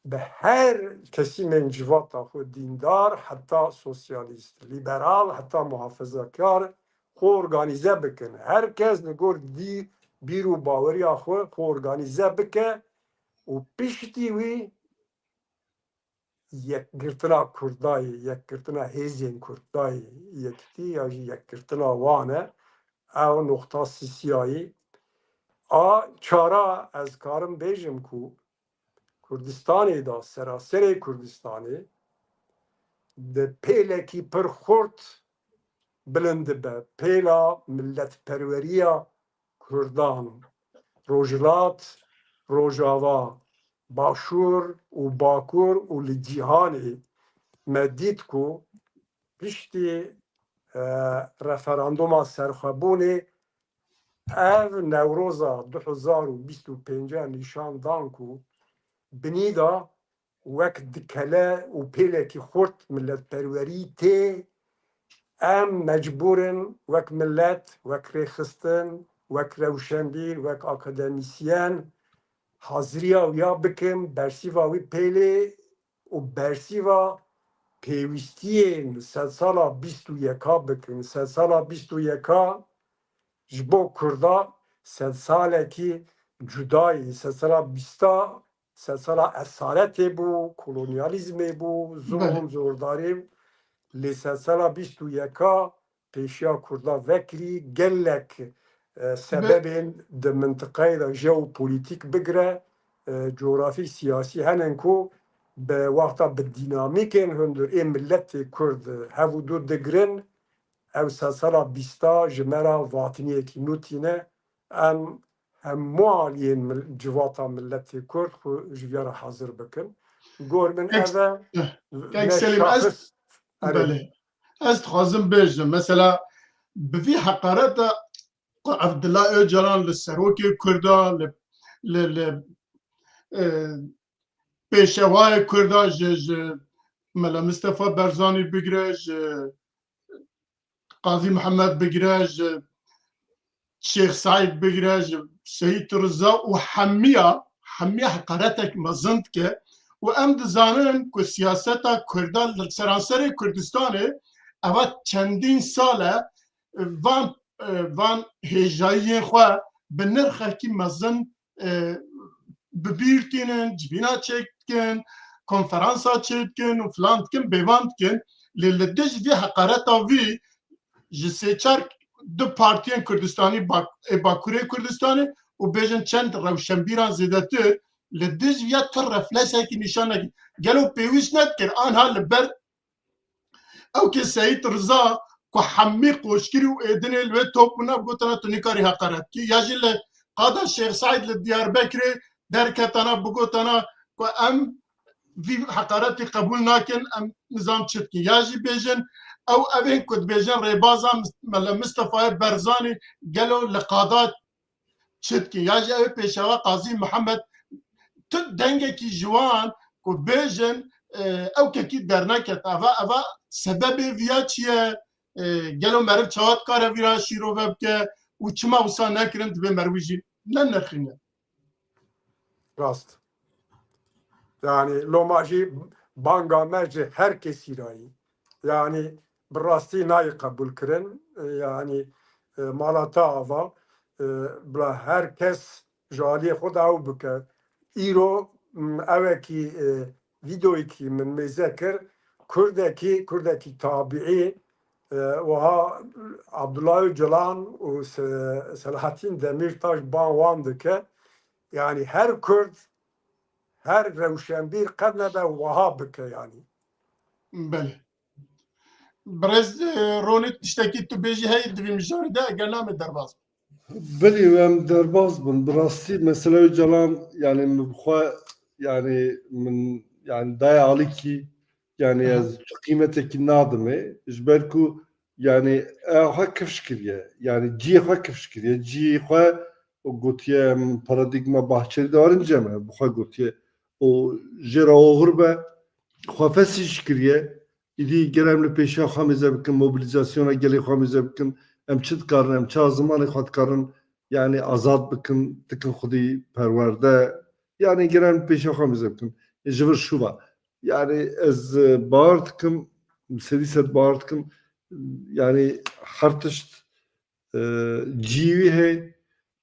bi her kesîmên civata xwe, dîndar heta sosyalîst, lîberal heta muhafezakar, xwe organîze bikin. Her kes li gor dî-, bîr û baweriya xwe, xwe organîze bike û piştî wî yekgirtina Kurdayê, yekgirtina hêzên Kurdayê, yekitî ya jî yekgirtina wan e. Ew noqta sisiyayî. A çara ez karim bêjim ku Kurdistanê de, seraserê Kurdistanê di pêlekî pir xurt bilind dibe. Pêla miletperweriya Kurdan, Rojhilat, Rojava, Başûr û Bakur û li cîhanê me dît ku piştî, e, referanduma serxwebûnê ev Newroza du hezar û bîst û pênc nîşan dan ku binî de wek dikele û pêlekî xurt miletperwerî tê, em mecbûr in wek milet, wek rêxistin, wek rewşenbîr, wek akademîsyen haziriya wî ya bikin, bersîva wî pêlê û bersîva pêwîstiyên sedsala bîst û yeka bikin. Sedsala bîst û yeka ji bo Kurda sedsalekî cuda ye. Sedsala bîsta sedsala esaretê bû, kolonyalîzmê bû, zulm, Belê. zordarî. Lê sedsala bîst û yeka pêşiya Kurda vekirî gelek, e, sebebên di mintiqeyê de jeopolitîk bigire, e, cografî siyasî henin ku bi wexta bi dînamîkên hundir ê miletê Kurd hev û dû digirin, ew sedsala bîsta ji me re vatiniyekî nû tîne. Em hemû aliyên mil-, civata miletê Kurd xwe ji vîya re hazir bikin. Gor min Tek, ev e, tek ne Selîm, ez, şaxis, erê. Belê. Ez dixwazim bêjim, mesela, bi vî heqareta ku Abdullah Öcalan li serokê Kurda, li, li, li, e, pêşewayê Kurda ji, ji Mela Mistefa Barzanî bigire, ji Qazî Mihemed bigire, ji Şêx Seîd bigire, ji Seyîd Riza û hemiya, hemiya heqaretek mezin dike û em dizanin ku siyaseta Kurdan li seranserê Kurdistanê eva çendîn sal e van, van hêjayiyên xwe bi nirxekî mezin e, bi bîr tînin, civîna çêk dikin, konferansa çêk dikin û filan dikin, bêvan dikin. Lê li dij vî heqareta vî ji sê çar du partiyên Kurdistanî, Bak-, ê Bakurê Kurdistanê û bêjin çend rewşenbîran zêdetir li dij ya tu refleksekî nîşan nekî. Gelo pêwîst nedikir anha li ber ew ke Seyîd Riza ku hemî qoşkirî û êdinê li wê top bûna, gotana tu nikarî heqaret kî, ya jî li qada Şêx Seîd li Diyarbekirê derketana bigotana ku em vî heqaretî qebûl nakin, em nizam çi dikin. Ya jî bêjin ew evên ku dibêjin rêbaza Mis-, Mele Mistefayê Berzanî gelo li qada çi dikin? Ya jî ew ê Pêşewa Qazî Mihemed tu dengekî ji wan ku bêjin, e, ew kekî derneket. Eva, eva sebebê viya çi ye? E, gelo meriv çawa dikare vîra şîrove bike û çima wisa nekirin, divê meriv wî jî nenirxîne. Rast. Yani loma jî banga me ji her kesî re yî. Yani bi rastî nayê qebûl kirin. Yani, e, mala te ava, e, bila her kes ji aliyê xwe de ew bike. Îro, m, ewekî, e, vîdeoyekî min mêze kir. Kurdekî, Kurdekî tabiî, e, wiha Abdullah Öcalan û Se-, Selahattin Demirtaş ban wan dike. Yani her Kurd, her rewşenbîr qet nebe wiha bike yani. Belê. Birêz, e, Ronî, tiştekî tu bêjî heye di vî mijarê de, eger na em ê derbas bin. Belê, em derbas bin. Bi rastî mesela Öcalan, yani min bi xwe, yani min, yani dayê alikî, yani Aha. ez tu qîmetekî nadimê. Ji ber ku yani ew xwe kifş kiriye. Yani ciyê xwe kifş kiriye. Ciyê xwe gotiye em paradîgma Bahçelî de warin cem e. Bi xwe gotiye. O jê re oxir be. Xwe fesî jî kiriye. Îdî ger em li pêşiya xwe mêze bikin, mobilîzasyona gelê xwe mêze bikin, em çi dikarin, em çawa zimanê xwe dikarin, yani azad bikin, dikin xwedî perwerde, yani ger em li pêşiya xwe mêze bikin. Ê ji vir şûva. Yani ez, e, bawer dikim, sedî sed bawer dikim, yani her tişt, e, cî wî heye,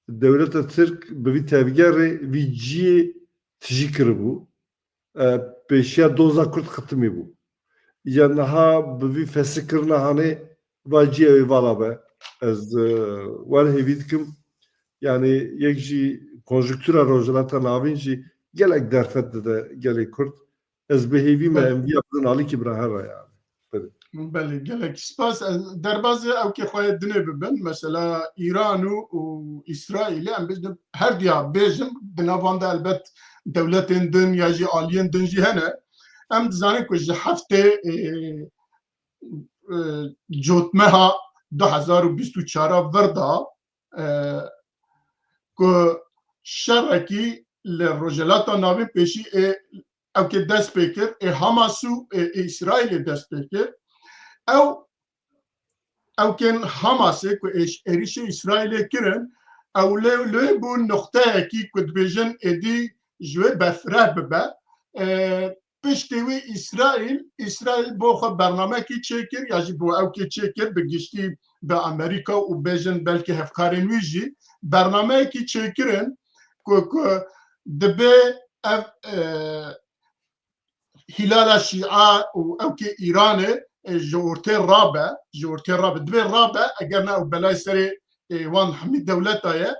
dewleta Tirk bi vî tevgerê vî ciyê tijî kiribû. E, pêşiya doza Kurd xitimî bû. Ya niha bi vî fesikirina hanê va cî ew ê vala be. Ez, e, wer hêvî dikim. Yani yek jî konjunktura Rojhilata Navîn jî gelek derfet dide gelê Kurd. Ez bi hêvî me Belê. em viya bidin alîkî bira her re yani. Belê. Belê, gelek spas. Ez derbazê ew kê xwe yê dinê bibin. Mesela Îran û, û Îsraîlê em bêjin, her diya bêjin, di nav wan de elbet dewletên din ya jî aliyên din jî hene. Em dizanin ku ji heftê, e, e, cotmeha du hezar û bîst û çar vir de, e, ku şerekî li Rojhilata Navîn pêşî ê ew kê dest pê kir, ê Hamas û ê, ê Îsraîlê dest pê kir. Ew, ew kên Hamasê ku êş-, êrîşê Îsraîlê kirin, ew lê, lê bû nuqteyekî ku dibêjin êdî ji wê berfireh bibe. E, Piştî wî Îsraîl, Îsraîl bo xwe bernamekî çêkir, ya jî bo ew kê çêkir, bi giştî bi Amerîka û bêjin belkî hevkarên wî jî bernameyekî çêkirin ku, ku dibe ev, e, Hîlala Şîa û ew kê Îranê, e, ji ortê rabe, ji ortê rabe. Dibe rabe, eger ne ew belayê serê, e, wan hemî dewleta ye.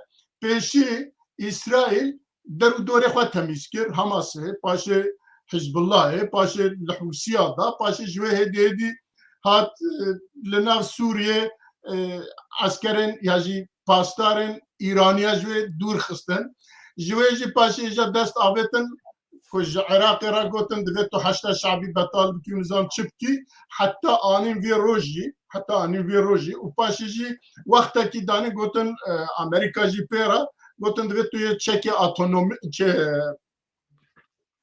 Pêşî Îsraîl der û dorê xwe temîz kir, Hamasê, paşê Hizbullahê, paşê li Hûsiya da, paşê ji wê hêdî hêdî hat, e, li nav Sûriyê, e, eskerên ya jî pasdarên Îraniya ji wê dûr xistin. Ji wê jî paşê îja dest avêtin ku ji Iraqê re gotin divê tu Heşda Şabî betal bikî û nizam çi bikî, heta anîn vê rojî, heta anîn vê rojî û paşê jî wextekî danî gotin, e, Amerîka jî pê re gotin divê tu yê çekê atonomî, çe-,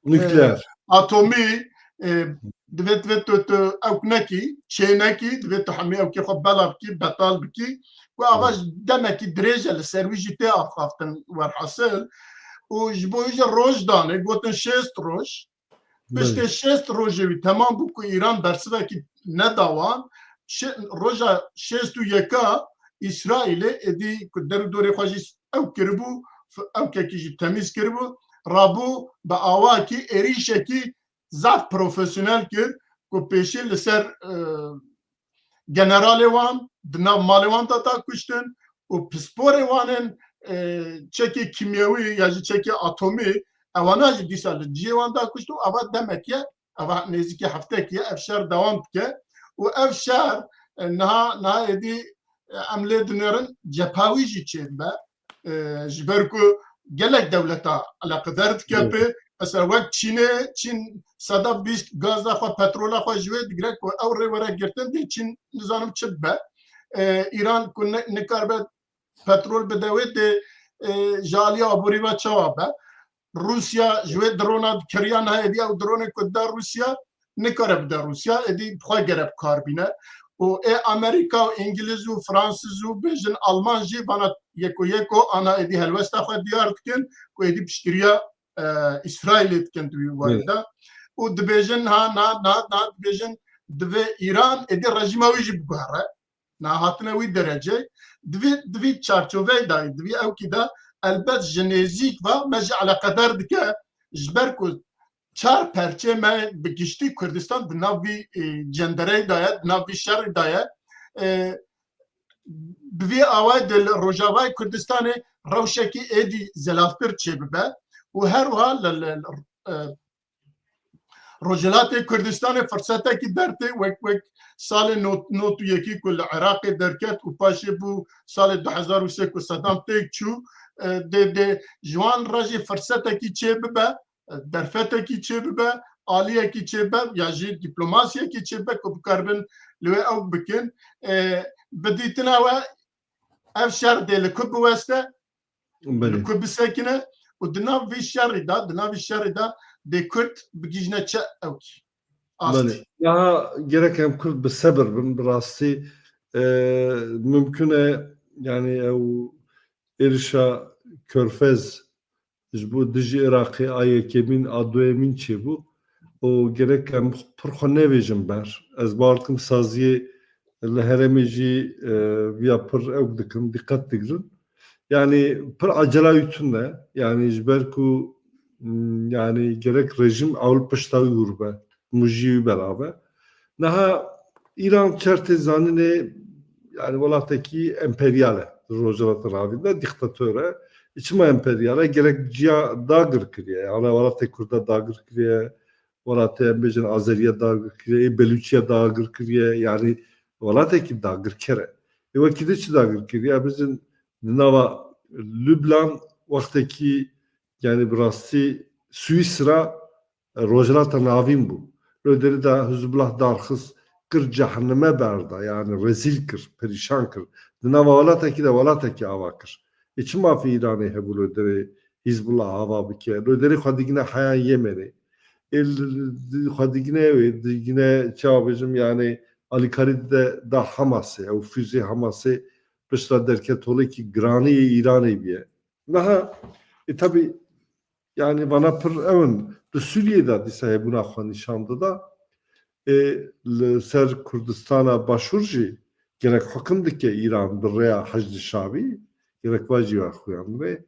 Nukleer. atomî, e, divê, divê tu, tu ew nekî, çê nekî, divê tu hemî ew kê xwe bela bikî, betal bikî. Ku ava ji demekî dirêj e, li ser wî jî tê axaftin werhasil. Û ji bo wî jî roj danê, gotin şêst roj. Piştê Belê. şêst rojê wî temam bû ku Îran bersivekî neda wan. Şê-, roja şêst û yeka Îsraîlê êdî ku der û dorê xwe jî ew kiribû, f-, ewkekî jî temîz kiribû, rabû bi awakî êrîşekî zaf profesyonel kir ku pêşî li ser, e, generalê wan di nav malê wan de da kuştin û pisporê wan ên, e, çekê kîmyewî ya jî çekê atomî, ewana jî dîsa li cihê wan da kuşt û eva demek ye, eva nêzîkî heftekî ye, ev şer dewam dike û ev şer, e, niha, niha êdî, e, em lê dinêrin cepha wî jî çêdibe. E, ji ber ku gelek dewleta eleqedar dike Evet. pê. Mesela wek Çînê, Çîn seda bîst gaza xwe, petrola xwe ji wê digire ku ew rê were girtin, dê Çîn nizanim çi bibe. E, Îran ku ne, nikaribe petrol bide wê, dê, e, ji alî aborî ve çawa be. Rûsya ji wê drona dikiriya niha êdî ew dronê ku da Rûsya, nikare bide Rûsya, êdî bi xwe gere bi kar bîne. Û ê Amerîka û Îngiliz û Fransiz û bêjin Alman jî vana yeko yeko ana êdî helwesta xwe diyar dikin ku êdî piştgiriya, e, Îsraîlê dikin di wî warî de. Û dibêjin ha, na, na, na, dibêjin divê Îran êdî rejîma wî jî biguhere. Na hatine wî derecê. Di vî, di vî çarçoveyê de, di vî ewkî de elbet ji nêzîk ve me jî eleqedar dike, ji ber ku çar perçê me bi giştî Kurdistan di nav vî, e, cendereyê de ye, di nav vî şerî de ye. E, bi vî awayî de li Rojavayê Kurdistanê rewşekî êdî zelaltir çêbibe û her wiha li, li, li, e, Rojhilatê Kurdistanê firsetekî dertê wek, wek salê not, not û yekî ku li Iraqê derket û paşê bû salê du hezar û sê ku Sedam têk çû, e, dê, dê ji wan re jî firsetekî çêbibe, e, derfetekî çêbibe, aliyekî çêbe ya jî dîplomasiyekî çêbe ku bikaribin li wê ew bikin. E, bi dîtina we ev şer dê li ku biweste, Belê. li ku bisekine û di nav vî şerî de, di nav vî şerî de dê Kurd bigihîjne çi ewkî? Astî. Belê. Niha gerek em Kurd bi sebir bin, bi rastî, e, mimkun e, yani ew êrişa Körfez ji bo dijî Iraqê a yekemîn, a duyemîn çêbû û gerek em pir xwe nevêjin ber. Ez bawer dikim saziyê li herêmê jî, e, viya pir ew dikin, dîqet digirin. Yani pir acela wî tune. Yani ji ber ku, m, yani gerek rejîm ewil pişta wî hûr be, mujiyê wî belav be. Niha Îran çertê zanînê, yani welatekî emperyal e, Rojhilata Navîn de dîktator e. E, çima emperyal e? Gerek ciya dagir kiriye. Yani welatê Kurda dagir kiriye, welatê em bêjin Azeriya dagir kiriye, ê Belûçiya dagir kiriye. Yani welatekî dagirker e. Ê wekî de çi dagir kiriye? Em bêjin di nava Lubnan wextekî, yani bi rastî Swîsra Rojhilata Navîn bû. Li derê de Hizbullah darxist, kir cehenneme berda, yani rezîl kir, perîşan kir. Di nava welatekî de welatekî ava kir. Ê çi mafê Îranê hebû li derê Hizbullah ava bike? Li derê xwe digine heyan Yemenê. Ê li, xwe digine wê, digine çawa bêjim, yani alîkarî de da Hamasê, ew füzê Hamasê pişta derket holekî giranî yê Îranê bûye. Niha, e, tabi, yani vana pir ew in. Li Sûriyê de dîsa hebûna xwe nîşan dida. E, li ser Kurdistana Başûr jî gerek hukim dike Îran bi rêya Heşdî Şabî, gerek va jî we xuyan be.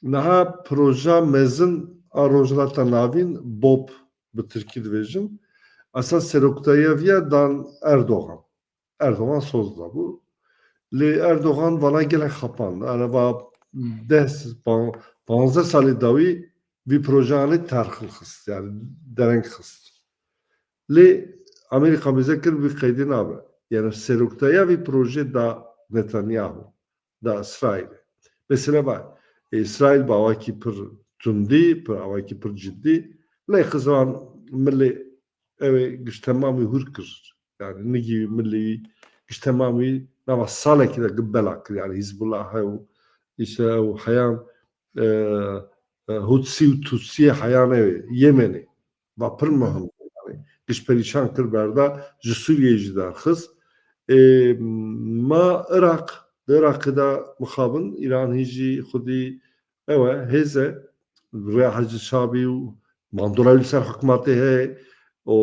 Niha proja mezin a Rojhilata Navîn, BOP bi tirkî dibêjin, esas seroktayîya viya dan Erdogan. Erdogan soz dabû. Lê Erdogan vana gelek xapand. Ereva deh, pan-, panzdeh salê dawî vî projeyanê terxil xist, yani dereng xist. Lê Amerîka mêze kir vî qeydê nabe. Yani seroktaya vî proje da Netanyahu, da Îsraîlê. Mesela va, e, Îsraîl bi awakî pir tundî, pir awakî pir cidî, lê xizan milê ew ê giş temamî hûr kir. Yani nigî milî giş temamî nava salekî de gi bela kir. Yani Hizbullah ew, işte ew heyan, e, e, Hutsi û Tutsiyê heyan ew ê Yemenê. Va pir muhim. Yani giş perîşan kir berda, ji Sûriyeyê jî derxist. E, ma Iraq, di Iraqê de mixabin, Îran hîn jî xwedî ew e, hêz e, rêya Hecî Şabî û mandola wî li ser hikûmetê heye. Û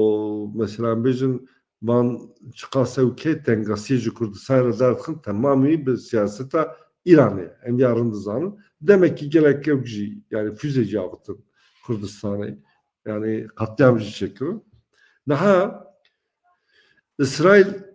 mesela em bêjin, van çiqas ew kê tengasiyê ji Kurdistanê re derdixin, temamî bi siyaseta Îranê. Em ya rind dizanin. Demekî gelek kewk jî, yani füze jî avitin Kurdistanê. Yani katliam jî çêkirin. Niha Îsraîl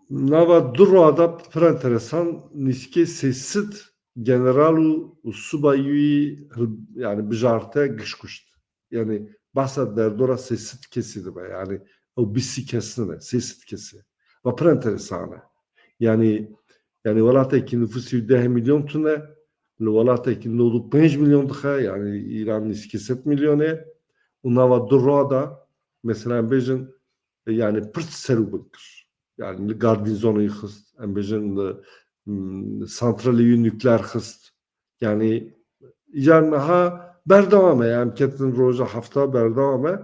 nava du roa de pir enteresan nîskê sê sed general û, û subayî wî hil-, yani bijarte giş kuşt. Yani behsa derdora sê sed kesî dibe. Yani ew bîst kes nine, sê sed kesî. Ve pir enteresan e. Yani, yani welatekî nüfusî deh milyon tune, li welatekî nod û pênc milyon dixe, yani Îran nîskî sed milyon e. Û nava du roa de, mesela em bêjin, yani pir ser û bin kir. Yani li gardîzonê xist, em bêjin li, mm, santralê wî nukleer xist. Yani îcar niha berdewam e, em ketin roja hefta berdewam e.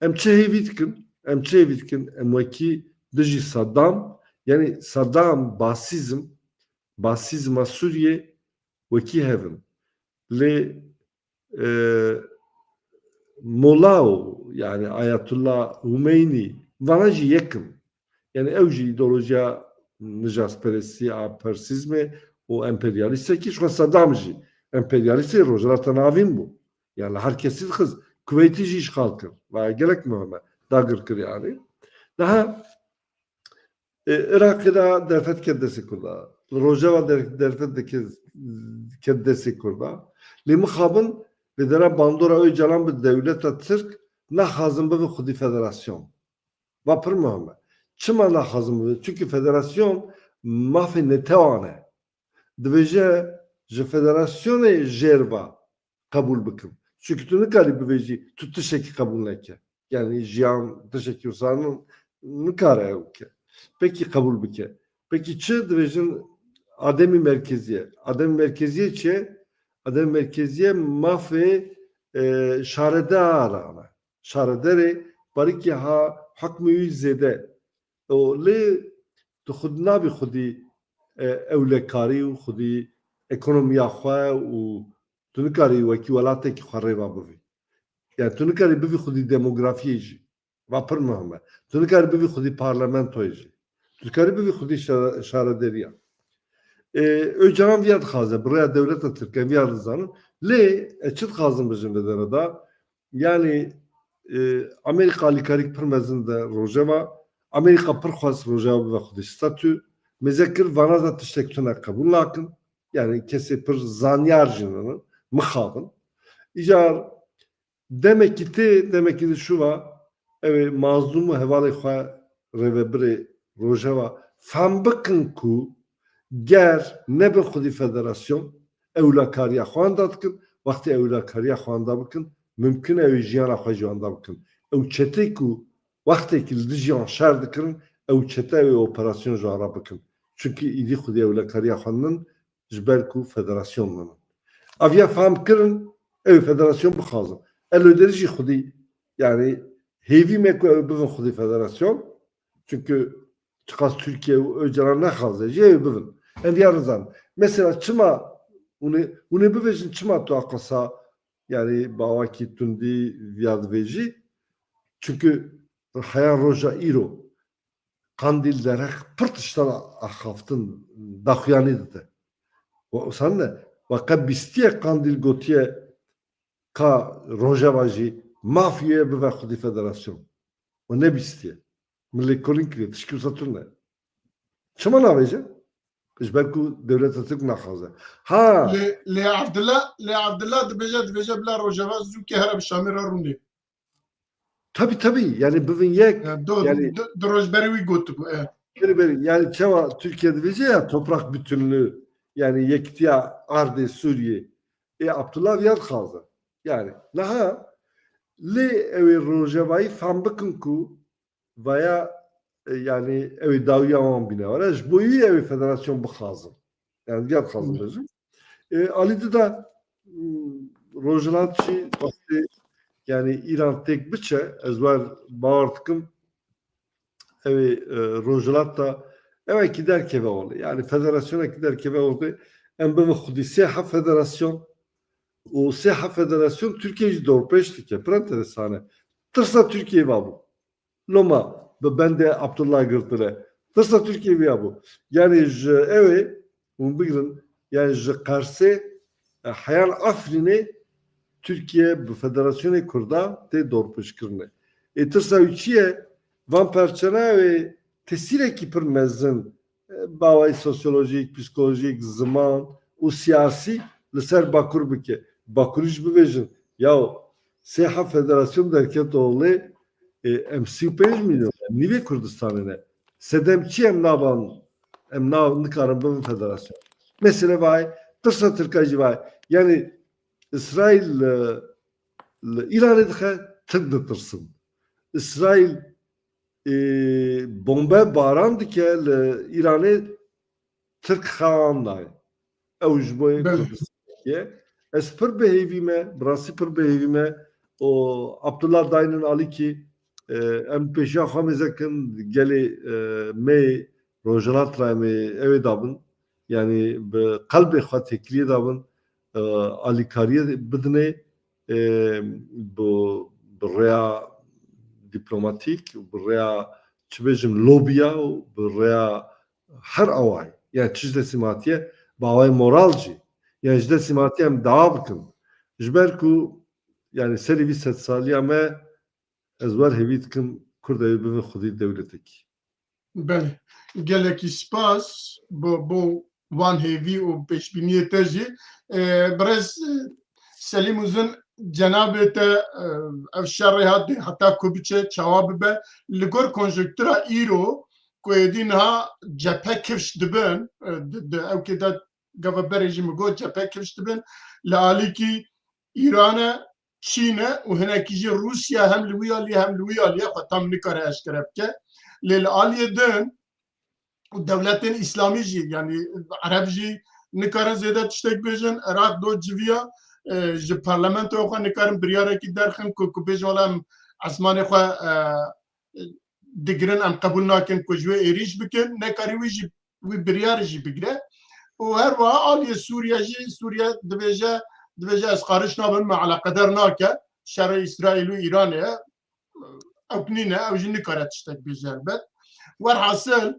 Em çi hêvî dikin? Em çi hêvî dikin? Em wekî dijî Saddam, yani Saddam, Basîzm, Basîzma Sûriyê wekî hev in. Lê, e, Molao, yani Ayetullah Humeynî, vana jî yek in. Yani ew jî îdeolojiya nijasperestî a persîzmê û emperyalîstekî, ji xwe Saddam jî emperyalîstê Rojhilata Navîn bû. Yani li her kesî dixiz, Kuweytî jî îşxal kir. Ve gelek muhim e, dagir kir yani. Daha, e, Iraqê de derfet ket destê Kurda. Li Rojava der-, derfet dike-, ket destê Kurda. Lê mixabin, vê dera bandora Ocalan bi dewleta Tirk naxazin bibe xwedî federasyon. Va pir muhim e. Çima naxazin bibe? Çünkü federasyon mafê netewan e. Dibêje ji federasyonê jêr ve qebûl bikim. Çünkü tu nikarî bibêjî tu tiştekî qebûl neke. Yani jiyan tiştekî wisa nikare ew bike. Pekî qebûl bike. Pekî çi dibêjin ademî merkeziye? Ademî merkeziye çi? Ademî merkeziye mafê, e, şaredaran e. Şarederê parikê ha hukmê wî zêde. O lê tu xud nabî xwedî, e, ewlekarî û xwedî ekonomiya xwe û tu nikarî wekî welatekî xwe rêva bivî. Yani tu nikarî bivî xwedî demografiyê jî. Va pir muhim e. Tu nikarî bivî xwedî parlamentoyê jî. Tu dikarî bivî xwedî şa-, şarederiya. E, Ocalan viya dixwaze, bi rêya dewleta Tirk e viya dizanin. Lê ez çi dixwazim bijim vê dere de? Yani, e, Amerîka alîkarîk pir mezin de Rojava. Amerîka pir xwest Rojava bibe xwedî statû. Mêze kir vana de tiştek tune qebûl nakin. Yani kesê pir zanyar jî ninin, mixabin. Îcar demekî tê, demekî di şûva, ew ê mazlûm û hevalê xwe rêvebirê Rojava fam bikin ku ger nebin xwedî federasyon, ewlakariya xwe anda dikin, wextê ewlakariya xwe anda bikin, mimkun e ew ê jiyana xwe jî anda bikin. Ew çetê ku wextekî li dijî wan şer dikirin, ew çete ew ê operasyon ji wan re bikin. Çunkî îdî xwedî ewlakariya xwe nin, ji ber ku federasyon ninin. Ev ya fam kirin, ew ê federasyon bixwazin. Eloderi jî xwedî, yani hêvî me ku ew bibin xwedî federasyon. Çünkü çiqas Türkiye û Öcalan nexwaze jî ew bibin. Em ya rizan. Mesela çima hûn ê, hûn ê bibêjin çima tu aqasa, yani bawakî tundî viya dibêjî? Çünkü heya roja îro Qandîl derheq pir tiştan axaftin daxuyanî dide. Û wisa ne, we qe bîstiye Qandîl gotiye ka Rojava jî maf ye bibe xwedî federasyon. We nebîstiye. Min lêkolîn kiriye, tişkî wisa tune. Çima navêje? Ji ber ku dewleta Tirk naxwaze. Ha! Lê, lê Evdila, lê Evdila dibêje, dibêje bila Rojava zûkê here bi Şamê re rûnê. Tabii, tabii. Yani bibin yek. Yani do-, Yani do-, di roj berî wî gotibû, e. Berî, berî. Yani çawa Türkiye dibêje ya toprak bütünlüğü, yani yekitiya erdê Sûriyê. Ê Abdullah viya dixwaze. Yani niha lê ew ê Rojavayî fam bikin ku vaya, e, yani ew ê dawiya wan bîne. Were ji bo wî ew ê federasyon bixwazin. Yani viya dixwazim bêjim. E, alî di de, m, Rojhilat jî wextê, yani Îran têk biçe, ez wer bawer dikim, ew ê, e, Rojhilat de ewekî derkeve olê. Yani federasyonekî derkeve olê. Em bibin xwedî sê heft federasyon û sê heft federasyon Tirkiye jî dorpêç dike. Pir enteresan e. Tirsa Tirkiye va bû. Loma bi bendê Abdullah girtine. Tirsa Tirkiye viya bû. Yani ji ew ê hûn bigirin, Yani ji Qersê, e, heyan Efrînê Tirkiye bi Federasyonê Kurda tê dorpêçkirinê. Ê tirsa wî çi ye? Van perçena wê tesîrekî pir mezin, e, bawayî sosyolojîk, psîkolojîk, ziman û siyasî li ser Bakur bike. Bakurî jî bibêjin, ya sê heb federasyon derket olê, e, em sî û pênc milyon, em nîvê Kurdistanê ne. Sedem çi em naban, em na-, nikarin bibin federasyon. Mesele vay, tirsa Tirka jî vay. Yani Îsraîl li, li Îranê dixe, Tirk ditirsin. Îsraîl, e, bombe baran dike li Îranê, Tirk xewan nayê. Ew ji bo yê Belê. Kurdistanê ye. Ez pir bi hêvî me, bi rastî pir bi hêvî me. O Abdullah Daynin Alîkî, e, em pêşiya xwe mêze kin, gelê, e, me Rojhilat re em ê ew ê dabin. Yani bi qelbê xwe têkiliyê dabin, e, alîkariyê bidinê, e, bi, bi rêya dîplomatîk, bi rêya, çi bêjim, lobiya û bi rêya her awayî. Yani çi ji destê me hatiye, bi awayê moral jî. Yani ji destê me hatiye em dawa bikin. Ji ber ku, yani serê vî sedsaliya me, ez wer hêvî dikim Kurd ew ê bibin xwedî dewletekî. Belê. Gelekî spas bo, bo wan hêvî û pêşbîniyê te jî. E, birêz, e, Selîm Uzun, cenabê te, e, ev şerê hat dê heta ku biçe, çawa bibe? Li gor konjonktura îro ku êdî niha cephe kifş dibin, e, di, di ewkê de gava berê jî min got cephe kifş dibin, li alîkî Îran e, Çîn e û hinekî jî Rûsya hem li wî aliyê hem li wî aliyê xwe tam nikare eşkere bike. Lê li aliyê din û dewletên îslamî jî, yanî Ereb jî nikarin zêde tiştek bêjin. Iraq do civiya, e, ji parlamentoya xwe nikarin biryarekî derxin ku, ku bêjin wela em esmanê xwe, e, digirin, em qebûl nakin ku ji wê êrîş bikin. Nekarî wî jî wî biryarê jî bigire. Û her wiha aliyê Sûriye jî, Sûriye dibêje, dibêje ez qarîş nabim, me eleqeder nake, şerê Îsraîl û Îranê ye. Ew nîne, ew jî nikare tiştek bêje helbet. Werhasil,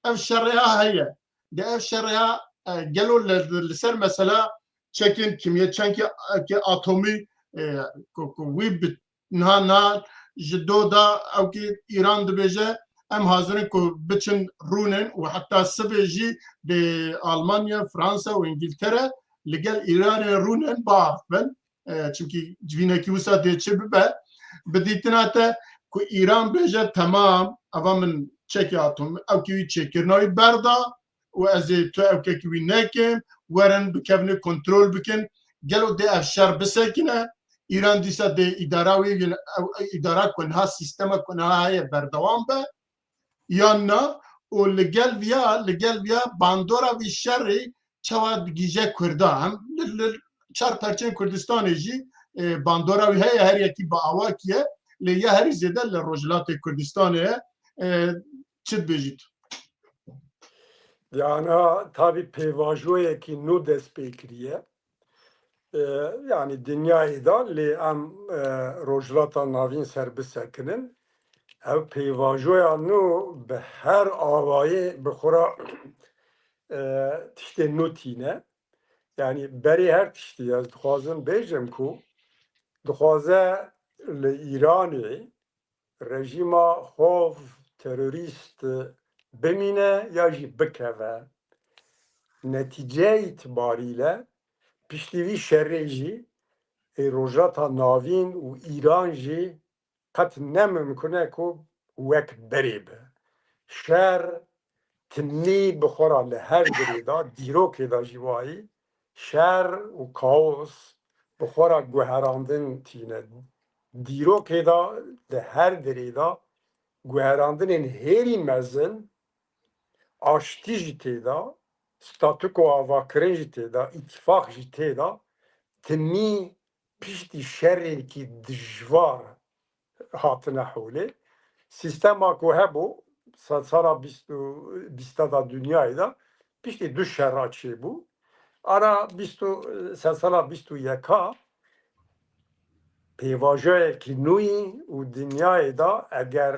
ev şerê ha heye. De ev şerê ha, e, gelo li, li ser mesela çekên kimyê, çenkê, e, atomî, e, ku, ku wî bi niha na ji do da ew kî Îran dibêje, em hazir in ku biçin rûnin û heta sibê jî dê Almanya, Fransa û Îngiltere li gel Îranê rûnin biavêtin. E, çimkî civînekî wisa dê çi bibe, bi dîtina te ku Îran bêje, temam, eva min çekê atomî, ew kî wî çêkirina wî berda, û ez ê tu ewkekî wî nekim, werin bikevine kontrol bikin. Gelo dê ev şer bisekine? Îran dîsa dê îdara wê, ew îdara ku niha, sîstema ku niha heye berdewam be? Yan na? Û li gel viya, li gel viya bandora vî şerî çawa digihîje Kurda? Em li, li çar perçeyên Kurdistanê jî, e, bandora wî heye, her yekî bi awakî ye, lê ya herî zêde li Rojhilatê Kurdistanê ye. E, çi dibêjît? Yana tabî pêvajoyekî nû dest pê kiriye. E, yanî dinyayê de lê em, e, Rojhilata Navîn ser bisekinin. Ev pêvajoya nû bi her awayê bi xwe re, e, tiştê nû tîne. Yanî berê her tiştî ez dixwazim bêjim ku dixwaze li Îranê rejîma xov terorîst bimîne ya jî bikeve. Netîceya îtibarî le piştî vî şerê jî ê Rojhilata Navîn û Îran jî qet ne mimkun e ku wek berê be. Şer timî bi xwe re li her dirê de, dîrokê de jî wayî, şer û kaos bi xwe re guherandin tîne. Dîrokê de li her dirê de guherandinên hêrî mezin, aştî jî tê de, statuko avakirin jî tê de, îtîfaq jî tê de, timî piştî şerekî dijwar hatine holê. Sîstema ku hebû, sedsala bîst û, bîsta da dinyayê de, piştî du şera çêbû. Ara bîst û, sedsala bîst û yeka pêvajoyekî nûyî û dinyayê de eger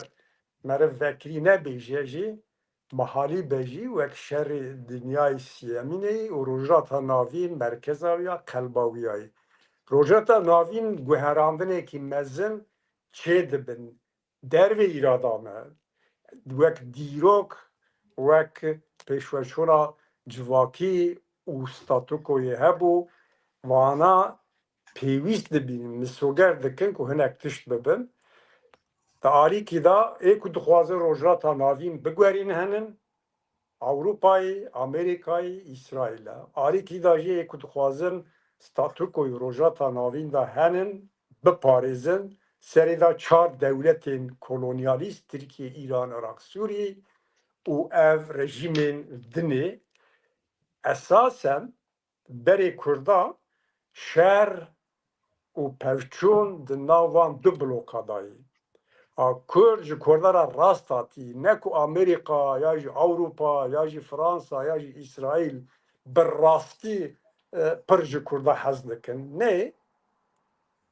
meriv vekirî nebêje jî, mehalî be jî wek şerê dinyayê siyemînê û Rojhilata Navîn merkeza wî ya, qelba wî ya ye. Rojhilata Navîn guherandinekî mezin çêdibin dervê îrada me, wek dîrok, wek pêşveçûna civakî û statûkoyê hebû, vana pêwîst dibînin, misoger dikin ku hinek tişt bibin. Di alîkî de ê ku dixwazin Rojhilata Navîn biguherîn henin, Ewropayê, Amerîkayê, Îsraîl e. Alîkî de jî ê ku dixwazin statûkoyê Rojhilata Navîn de henin, biparêzin, serê de çar dewletên kolonyalîst, Tirkiye, Îran, Iraq, Sûrî û ev rejîmên dinê esasen berê Kurda şer û pevçûn di nav van du bloka de ye. A Kurd ji Kurda re rast hatî, ne ku Amerîka ya jî Ewropa ya jî Fransa ya jî Îsraîl bi rastî, e, pir ji Kurda hez dikin. Nê,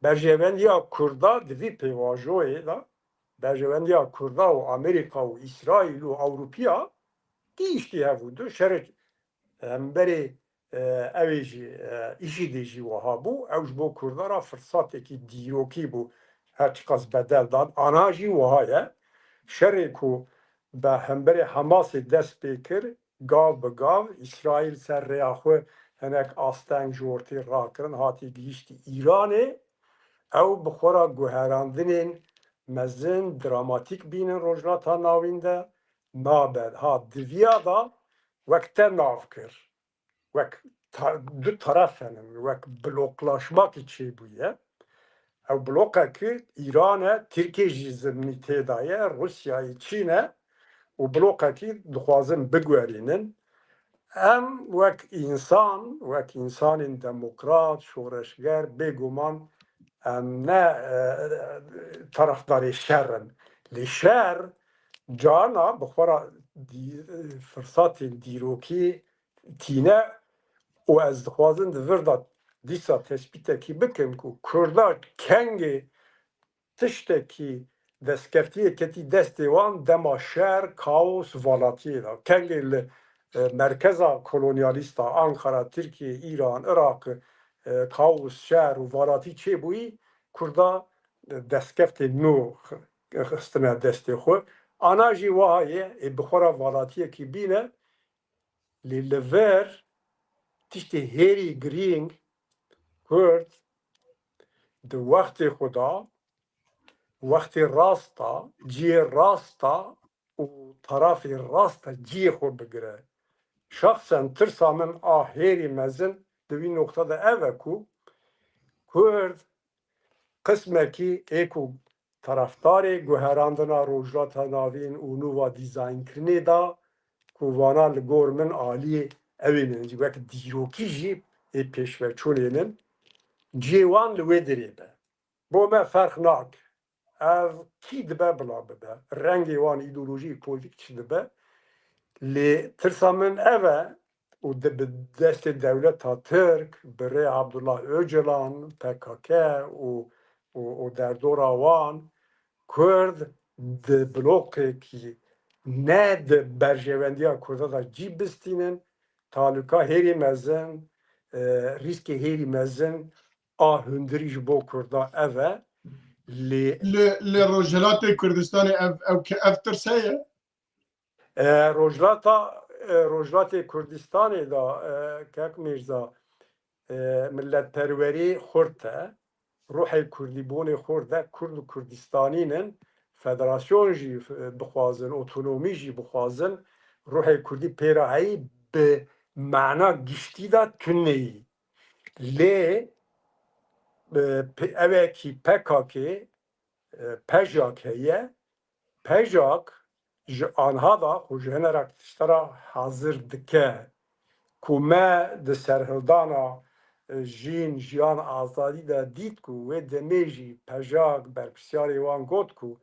berjewendiya Kurda di vî pêvajoyê de, berjewendiya Kurda û Amerîka û Îsraîl û Ewropiya gihîştî hev û du şerê hemberê, e, ew ê jî, e, îşîdê jî wiha bû. Ew ji bo Kurda re firsatekî dîrokî bû. Her çiqas bedel dan. Ana jî wiha ye. Şerê ku bi hemberê Hamasê dest pê kir, gav bi gav Îsraîl ser rêya xwe hinek asteng ji ortê rakirin, hatî gihîştî Îranê. Ew bi xwe re guherandinên mezin, dramatîk bînin Rojhilata Navîn de. Nabe, ha, di viya de wek te nav kir. Wek ta-, du teref henin, wek bloklaşmakî çêbûye. Ew bloqekî Îran e, Tirkiye jî zimnî tê de ye, Rûsyayê, Çîn e û bloqekî dixwazin biguherînin. Em wek însan, wek însanên demokrat, şoreşger, bêguman em ne, e, terefdarê şer in. Lê şer carna bi xwe re dî-, firsatên dîrokî tîne û ez dixwazim di vir de dîsa tespîtekî bikim ku Kurda kengê tiştekî destkeftiyê ketî destê wan dema şer, kaos, valatiyê de. Kengê li, e, merkeza kolonyalîsta Ankara, Tirkiye, Îran, Iraq, e, kaos, şer û valatî çêbûyî, Kurda, e, destkeftê nû xi-, xistine destê xwe. Ana jî wiha ye, ê bi xwe re valatiyekî bîne, lê li vir tiştê hêrî girîng Kurd di wextê xwe de, wextê rast de, cihê rast de û tarafê rast de cihê xwe bigire. Şexsen tirsa min a hêrî mezin di vî noqte de ev e ku Kurd qismekî ê ku tarafdarê guherandina Rojhilata Navîn û nûva dîzaynkirinê de ku vana li gor min aliyê ew ê min jî wek dîrokî jî ê pêşveçûnê min, cihê wan li wê derê be. Bo me ferq nake. Ev kî dibe bila bibe. Rengê wan, îdeolojiyê polîtîk çi dibe. Lê tirsa min ev e û di bi destê dewleta Tirk, bi rê Abdullah Öcalan, P K K û, û, û derdora wan Kurd di bloqekî ne di berjewendiya Kurda de cî bistînin, talûka hêrî mezin, e, rîskê hêrî mezin a hundirî ji bo Kurda ev e. Lê Li, li Rojhilatê Kurdistanê ev, ew ke-, ev tirs heye? E, Rojhilata, e, Rojhilatê Kurdistanê de, e, Kek Mîrza, e, miletperwerî xurt e, ruhê kurdîbûnê xurt e, Kurd û Kurdistanî nin, federasyon jî, e, bixwazin, otonomî jî bixwazin, ruhê kurdî pê re heyî, bi mana giştî de tuneyî. Lê, e, pe-, evekî P K K, e, PJAK heye, PJAK ji anha de xwe ji hinera tişta re hazir dike ku me di serhildana, e, Jîn, Jiyan, Azadî de dît ku wê demê jî PJAK berpirsyarê wan got ku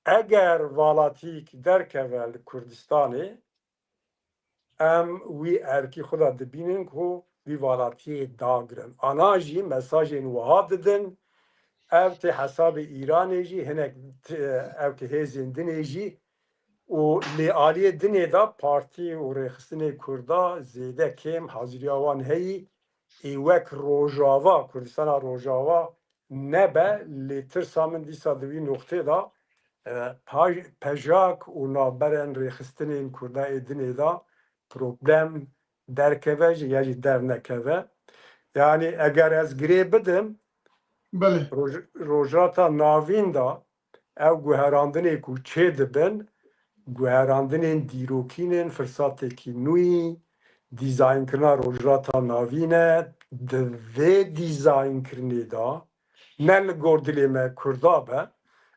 eger valatîk derkeve li Kurdistanê, em wî erkî xwe de dibînin ku vî valatiyê dagirin. Ana jî mesajên wiha didin, ev tê hesabê Îranê jî, hinek t-, ew ki hêzên dinê jî û lê aliyê dinê de partî û rêxistinê Kurda zêde kêm haziriya wan heyî, ê wek Rojava, Kurdistana Rojava nebe, lê tirsa min dîsa di wî noqtê de, e, paj-, pejak û navberên rêxistinên Kurda ê dinê de problem derkeve jî ya jî dernekeve. Yanî eger ez girê bidim, Belê. Roj-, Rojhilata Navîn de ew guherandinê ku çê dibin, guherandinên dîrokî ne, firsatekî nû yî, dîzaynkirina Rojhilata Navîn e, di vê dîzaynkirinê de ne li gor dilê me Kurda be,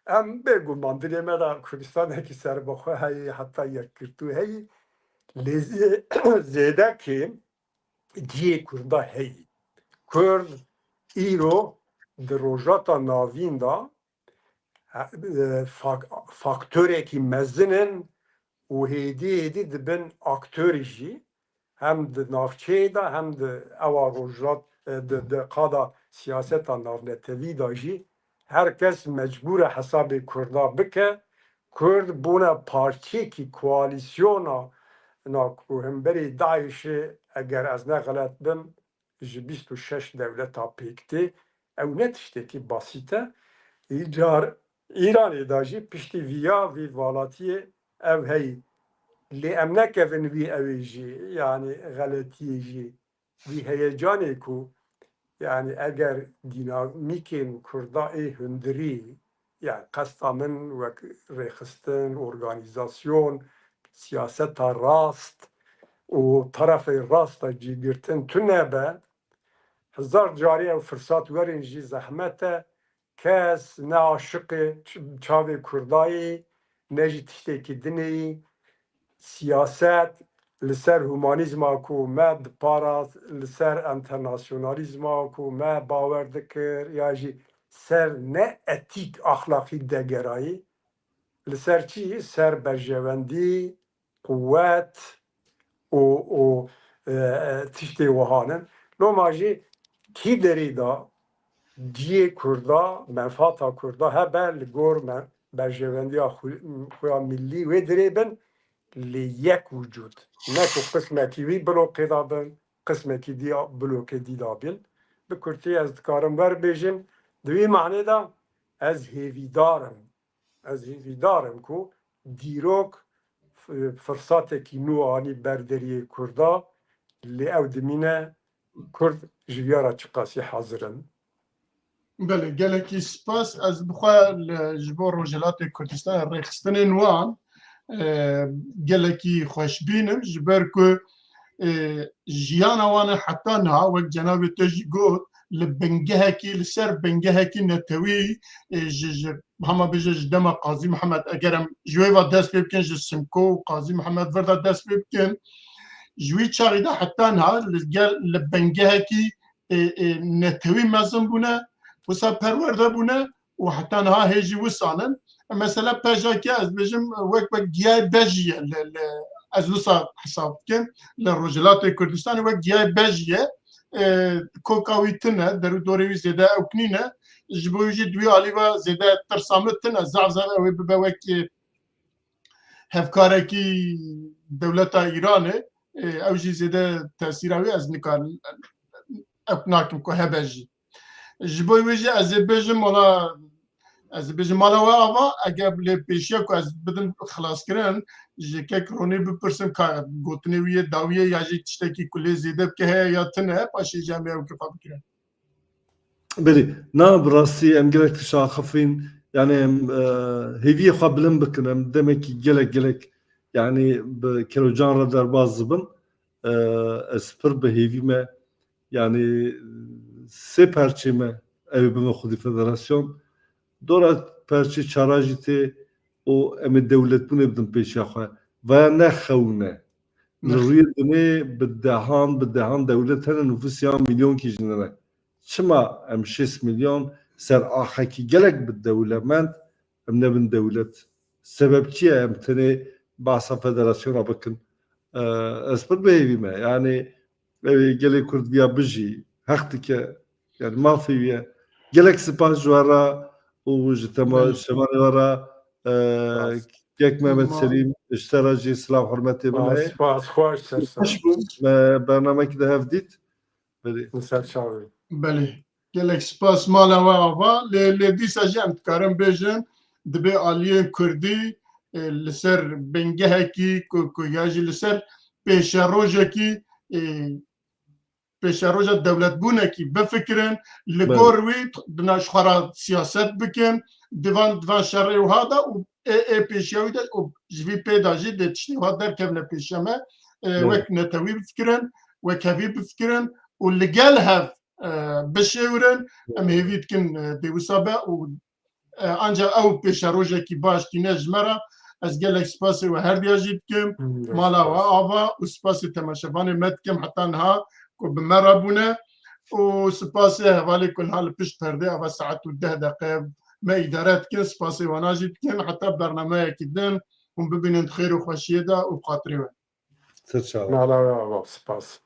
em bêguman dilê me de Kurdistanekî serbixwe heye, heta yekgirtû heye, lê zê-, zêde kêm cihê Kurda heye. Kurd îro di Rojhilata Navîn de, e, fak-, faktorekî mezin in û hêdî hêdî dibin aktorî jî, hem di navçeyê de hem di ewa rojhilat, e, di, di qada siyaseta navnetewî de jî her kes mecbûr e hesabê Kurda bike. Kurd bûne parçeyekî koalîsyona na ku hemberî DAIŞê, eger ez ne xelet bim, ji bîst û şeş dewleta pêk tê. Ew ne tiştekî basît e. Îcar Îranê de jî piştî viya vî valatiyê ev heyî. Lê em nekevin wî ewê jî, yanî xeletiyê jî, wî heyecanê ku, yanî eger dînamîkên Kurda ê hundirî, yanî qesta min wek rêxistin, organîzasyon, siyaseta rast û terefê rast a cîgirtin tune be, hezar carî ew firsat werin jî zehmet e. Kes ne aşiqê ç-, çavê Kurda yî, ne jî tiştekî dinê yî. Siyaset li ser humanîzma ku me diparast, li ser enternasyonalîzma ku me bawer dikir, ya jî ser ne etîk, axlaqî degerayî, li ser çi? Ser berjewendî, quwet û, û, e, tiştê wiha ne. Loma jî kî derê de ciyê Kurda, menfaata Kurda hebe li gor me berjewendiya xwe, xwe ya millî wê dirê bin, lê yek wicûd. Ne ku qismekî wî blokê de bin, qismekî dî blokê dî de bin. Bi kurtî ez dikarim werbêjim, di wî manê de ez hêvîdar im. Ez hêvîdar im ku dîrok f-, firsatekî nû anî ber deriyê Kurda, lê ew dimîne Kurd ji viya re çiqasî hazir in. Belê, gelekî spas. Ez bi xwe li, ji bo Rojhilatê Kurdistanê rêxistinên wan, e, gelekî xweşbîn im, ji ber ku, e, jiyana wan e heta niha, wek cenabê te jî got, li bingehekî, li ser bingehekî netewî, e, ji, ji, hema bêje ji dema Qazî Mihemed, eger em ji wê ve dest pê bikin, ji Simko û Qazî Mihemed vir de dest pê bikin, ji wî çaxî de heta niha li gel, li bingehekî, e, e, netewî mezin bûne, wisa perwerde bûne û heta niha hê jî wisan in. Mesela pejakê ez dibêjim wek, wek giyayê bejî ye li, li, ez wisa hesab dikim, li Rojhilatê Kurdistanê wek giyayê bejî ye. E, koka wî tune, der û dorê wî zêde ewk nîne. Ji bo wî jî di wî alî ve zêde tirsa min tune. Zaf zaf ew ê bibe wekî hevkarekî dewleta Îranê. E, ew jî zêde tesîra wî ez nikarim, ewk nakim ku hebe jî. Ji bo wê jî ez ê bêjim, wala, ez ê bêjim mala we ava, eger lê pêşiya ku ez bidim xilaskirin, ji kek Ronî bipirsim ka gotinê wî yê dawiyê ya jî tiştekî ku lê zêde bike heye ya tune, paşê jî em ê ew kifa bikirin. Belê, na bi rastî em gelek tişt axifîn, yani em, e, hêviyê xwe bilind bikin, em demekî gelek gelek, yani bi Kelocan re derbas dibin. E, ez pir bi hêvî me, yani sê perçê me, ew ê bime xwedî federasyon. Dora perçê çara jî tê û em ê dewletbûnê bidin pêşiya xwe. Veya ne xewn e. Li Ne. rûyê dinê bi dehan, bi dehan dewlet hene, nufûsiya milyonkî jî nine. Çima em şêst milyon ser axekî gelek bi dewlemend, em nebin dewlet? Sebeb çi ye em tenê behsa federasyona bikin? E, ez pir bi hêvî me. Yani, ew ê gelê Kurd viya bijî, heq dike. Yani, mafê wî ye. Gelek spas ji we re û ji tema-, Ben ji temanê we re, e, Spas. Kek Mehmet Selîm, ji te re jî silav hurmetê min heye. Spas, xweş ser. Xweş bû, me bernamekî de hev dît. Belê. Ser çavê. Belê. Gelek spas mala we ava. Lê, lê dîsa jî em dikarin bêjin, dibê aliyên kurdî, e, li ser bingehekî ku, ku ya jî li ser pêşerojekî, e, pêşeroja dewletbûnekî bifikirin, li Belê. gor wî dina ji xwe re siyaset bikin, divan, divan şerê wiha de û ê, ê pêşiya wî de û ji vî pê de jî dê tiştê wiha derkevine pêşiya me, e, Belê. wek netewî bifikirin, wek hevî bifikirin û li gel hev, e, bişêwirin. Em hêvî dikin, e, dê wisa be û, e, ancak ew pêşerojekî baş tîne ji me re. Ez gelek spasê we her diya jî dikim. Hmm, Mala we spas. ava û spasê temaşevanê me dikim heta niha ku bi me re bûne. Û spasê hevalê ku niha li pişt perdê ava saet û deh deqe me îdare dikin. Spasê wana jî dikin. Heta bernameyekî din hûn bibînin di xêr û xweşiyê de û bi xatirê we. Ser çawa. Mala we ava, spas.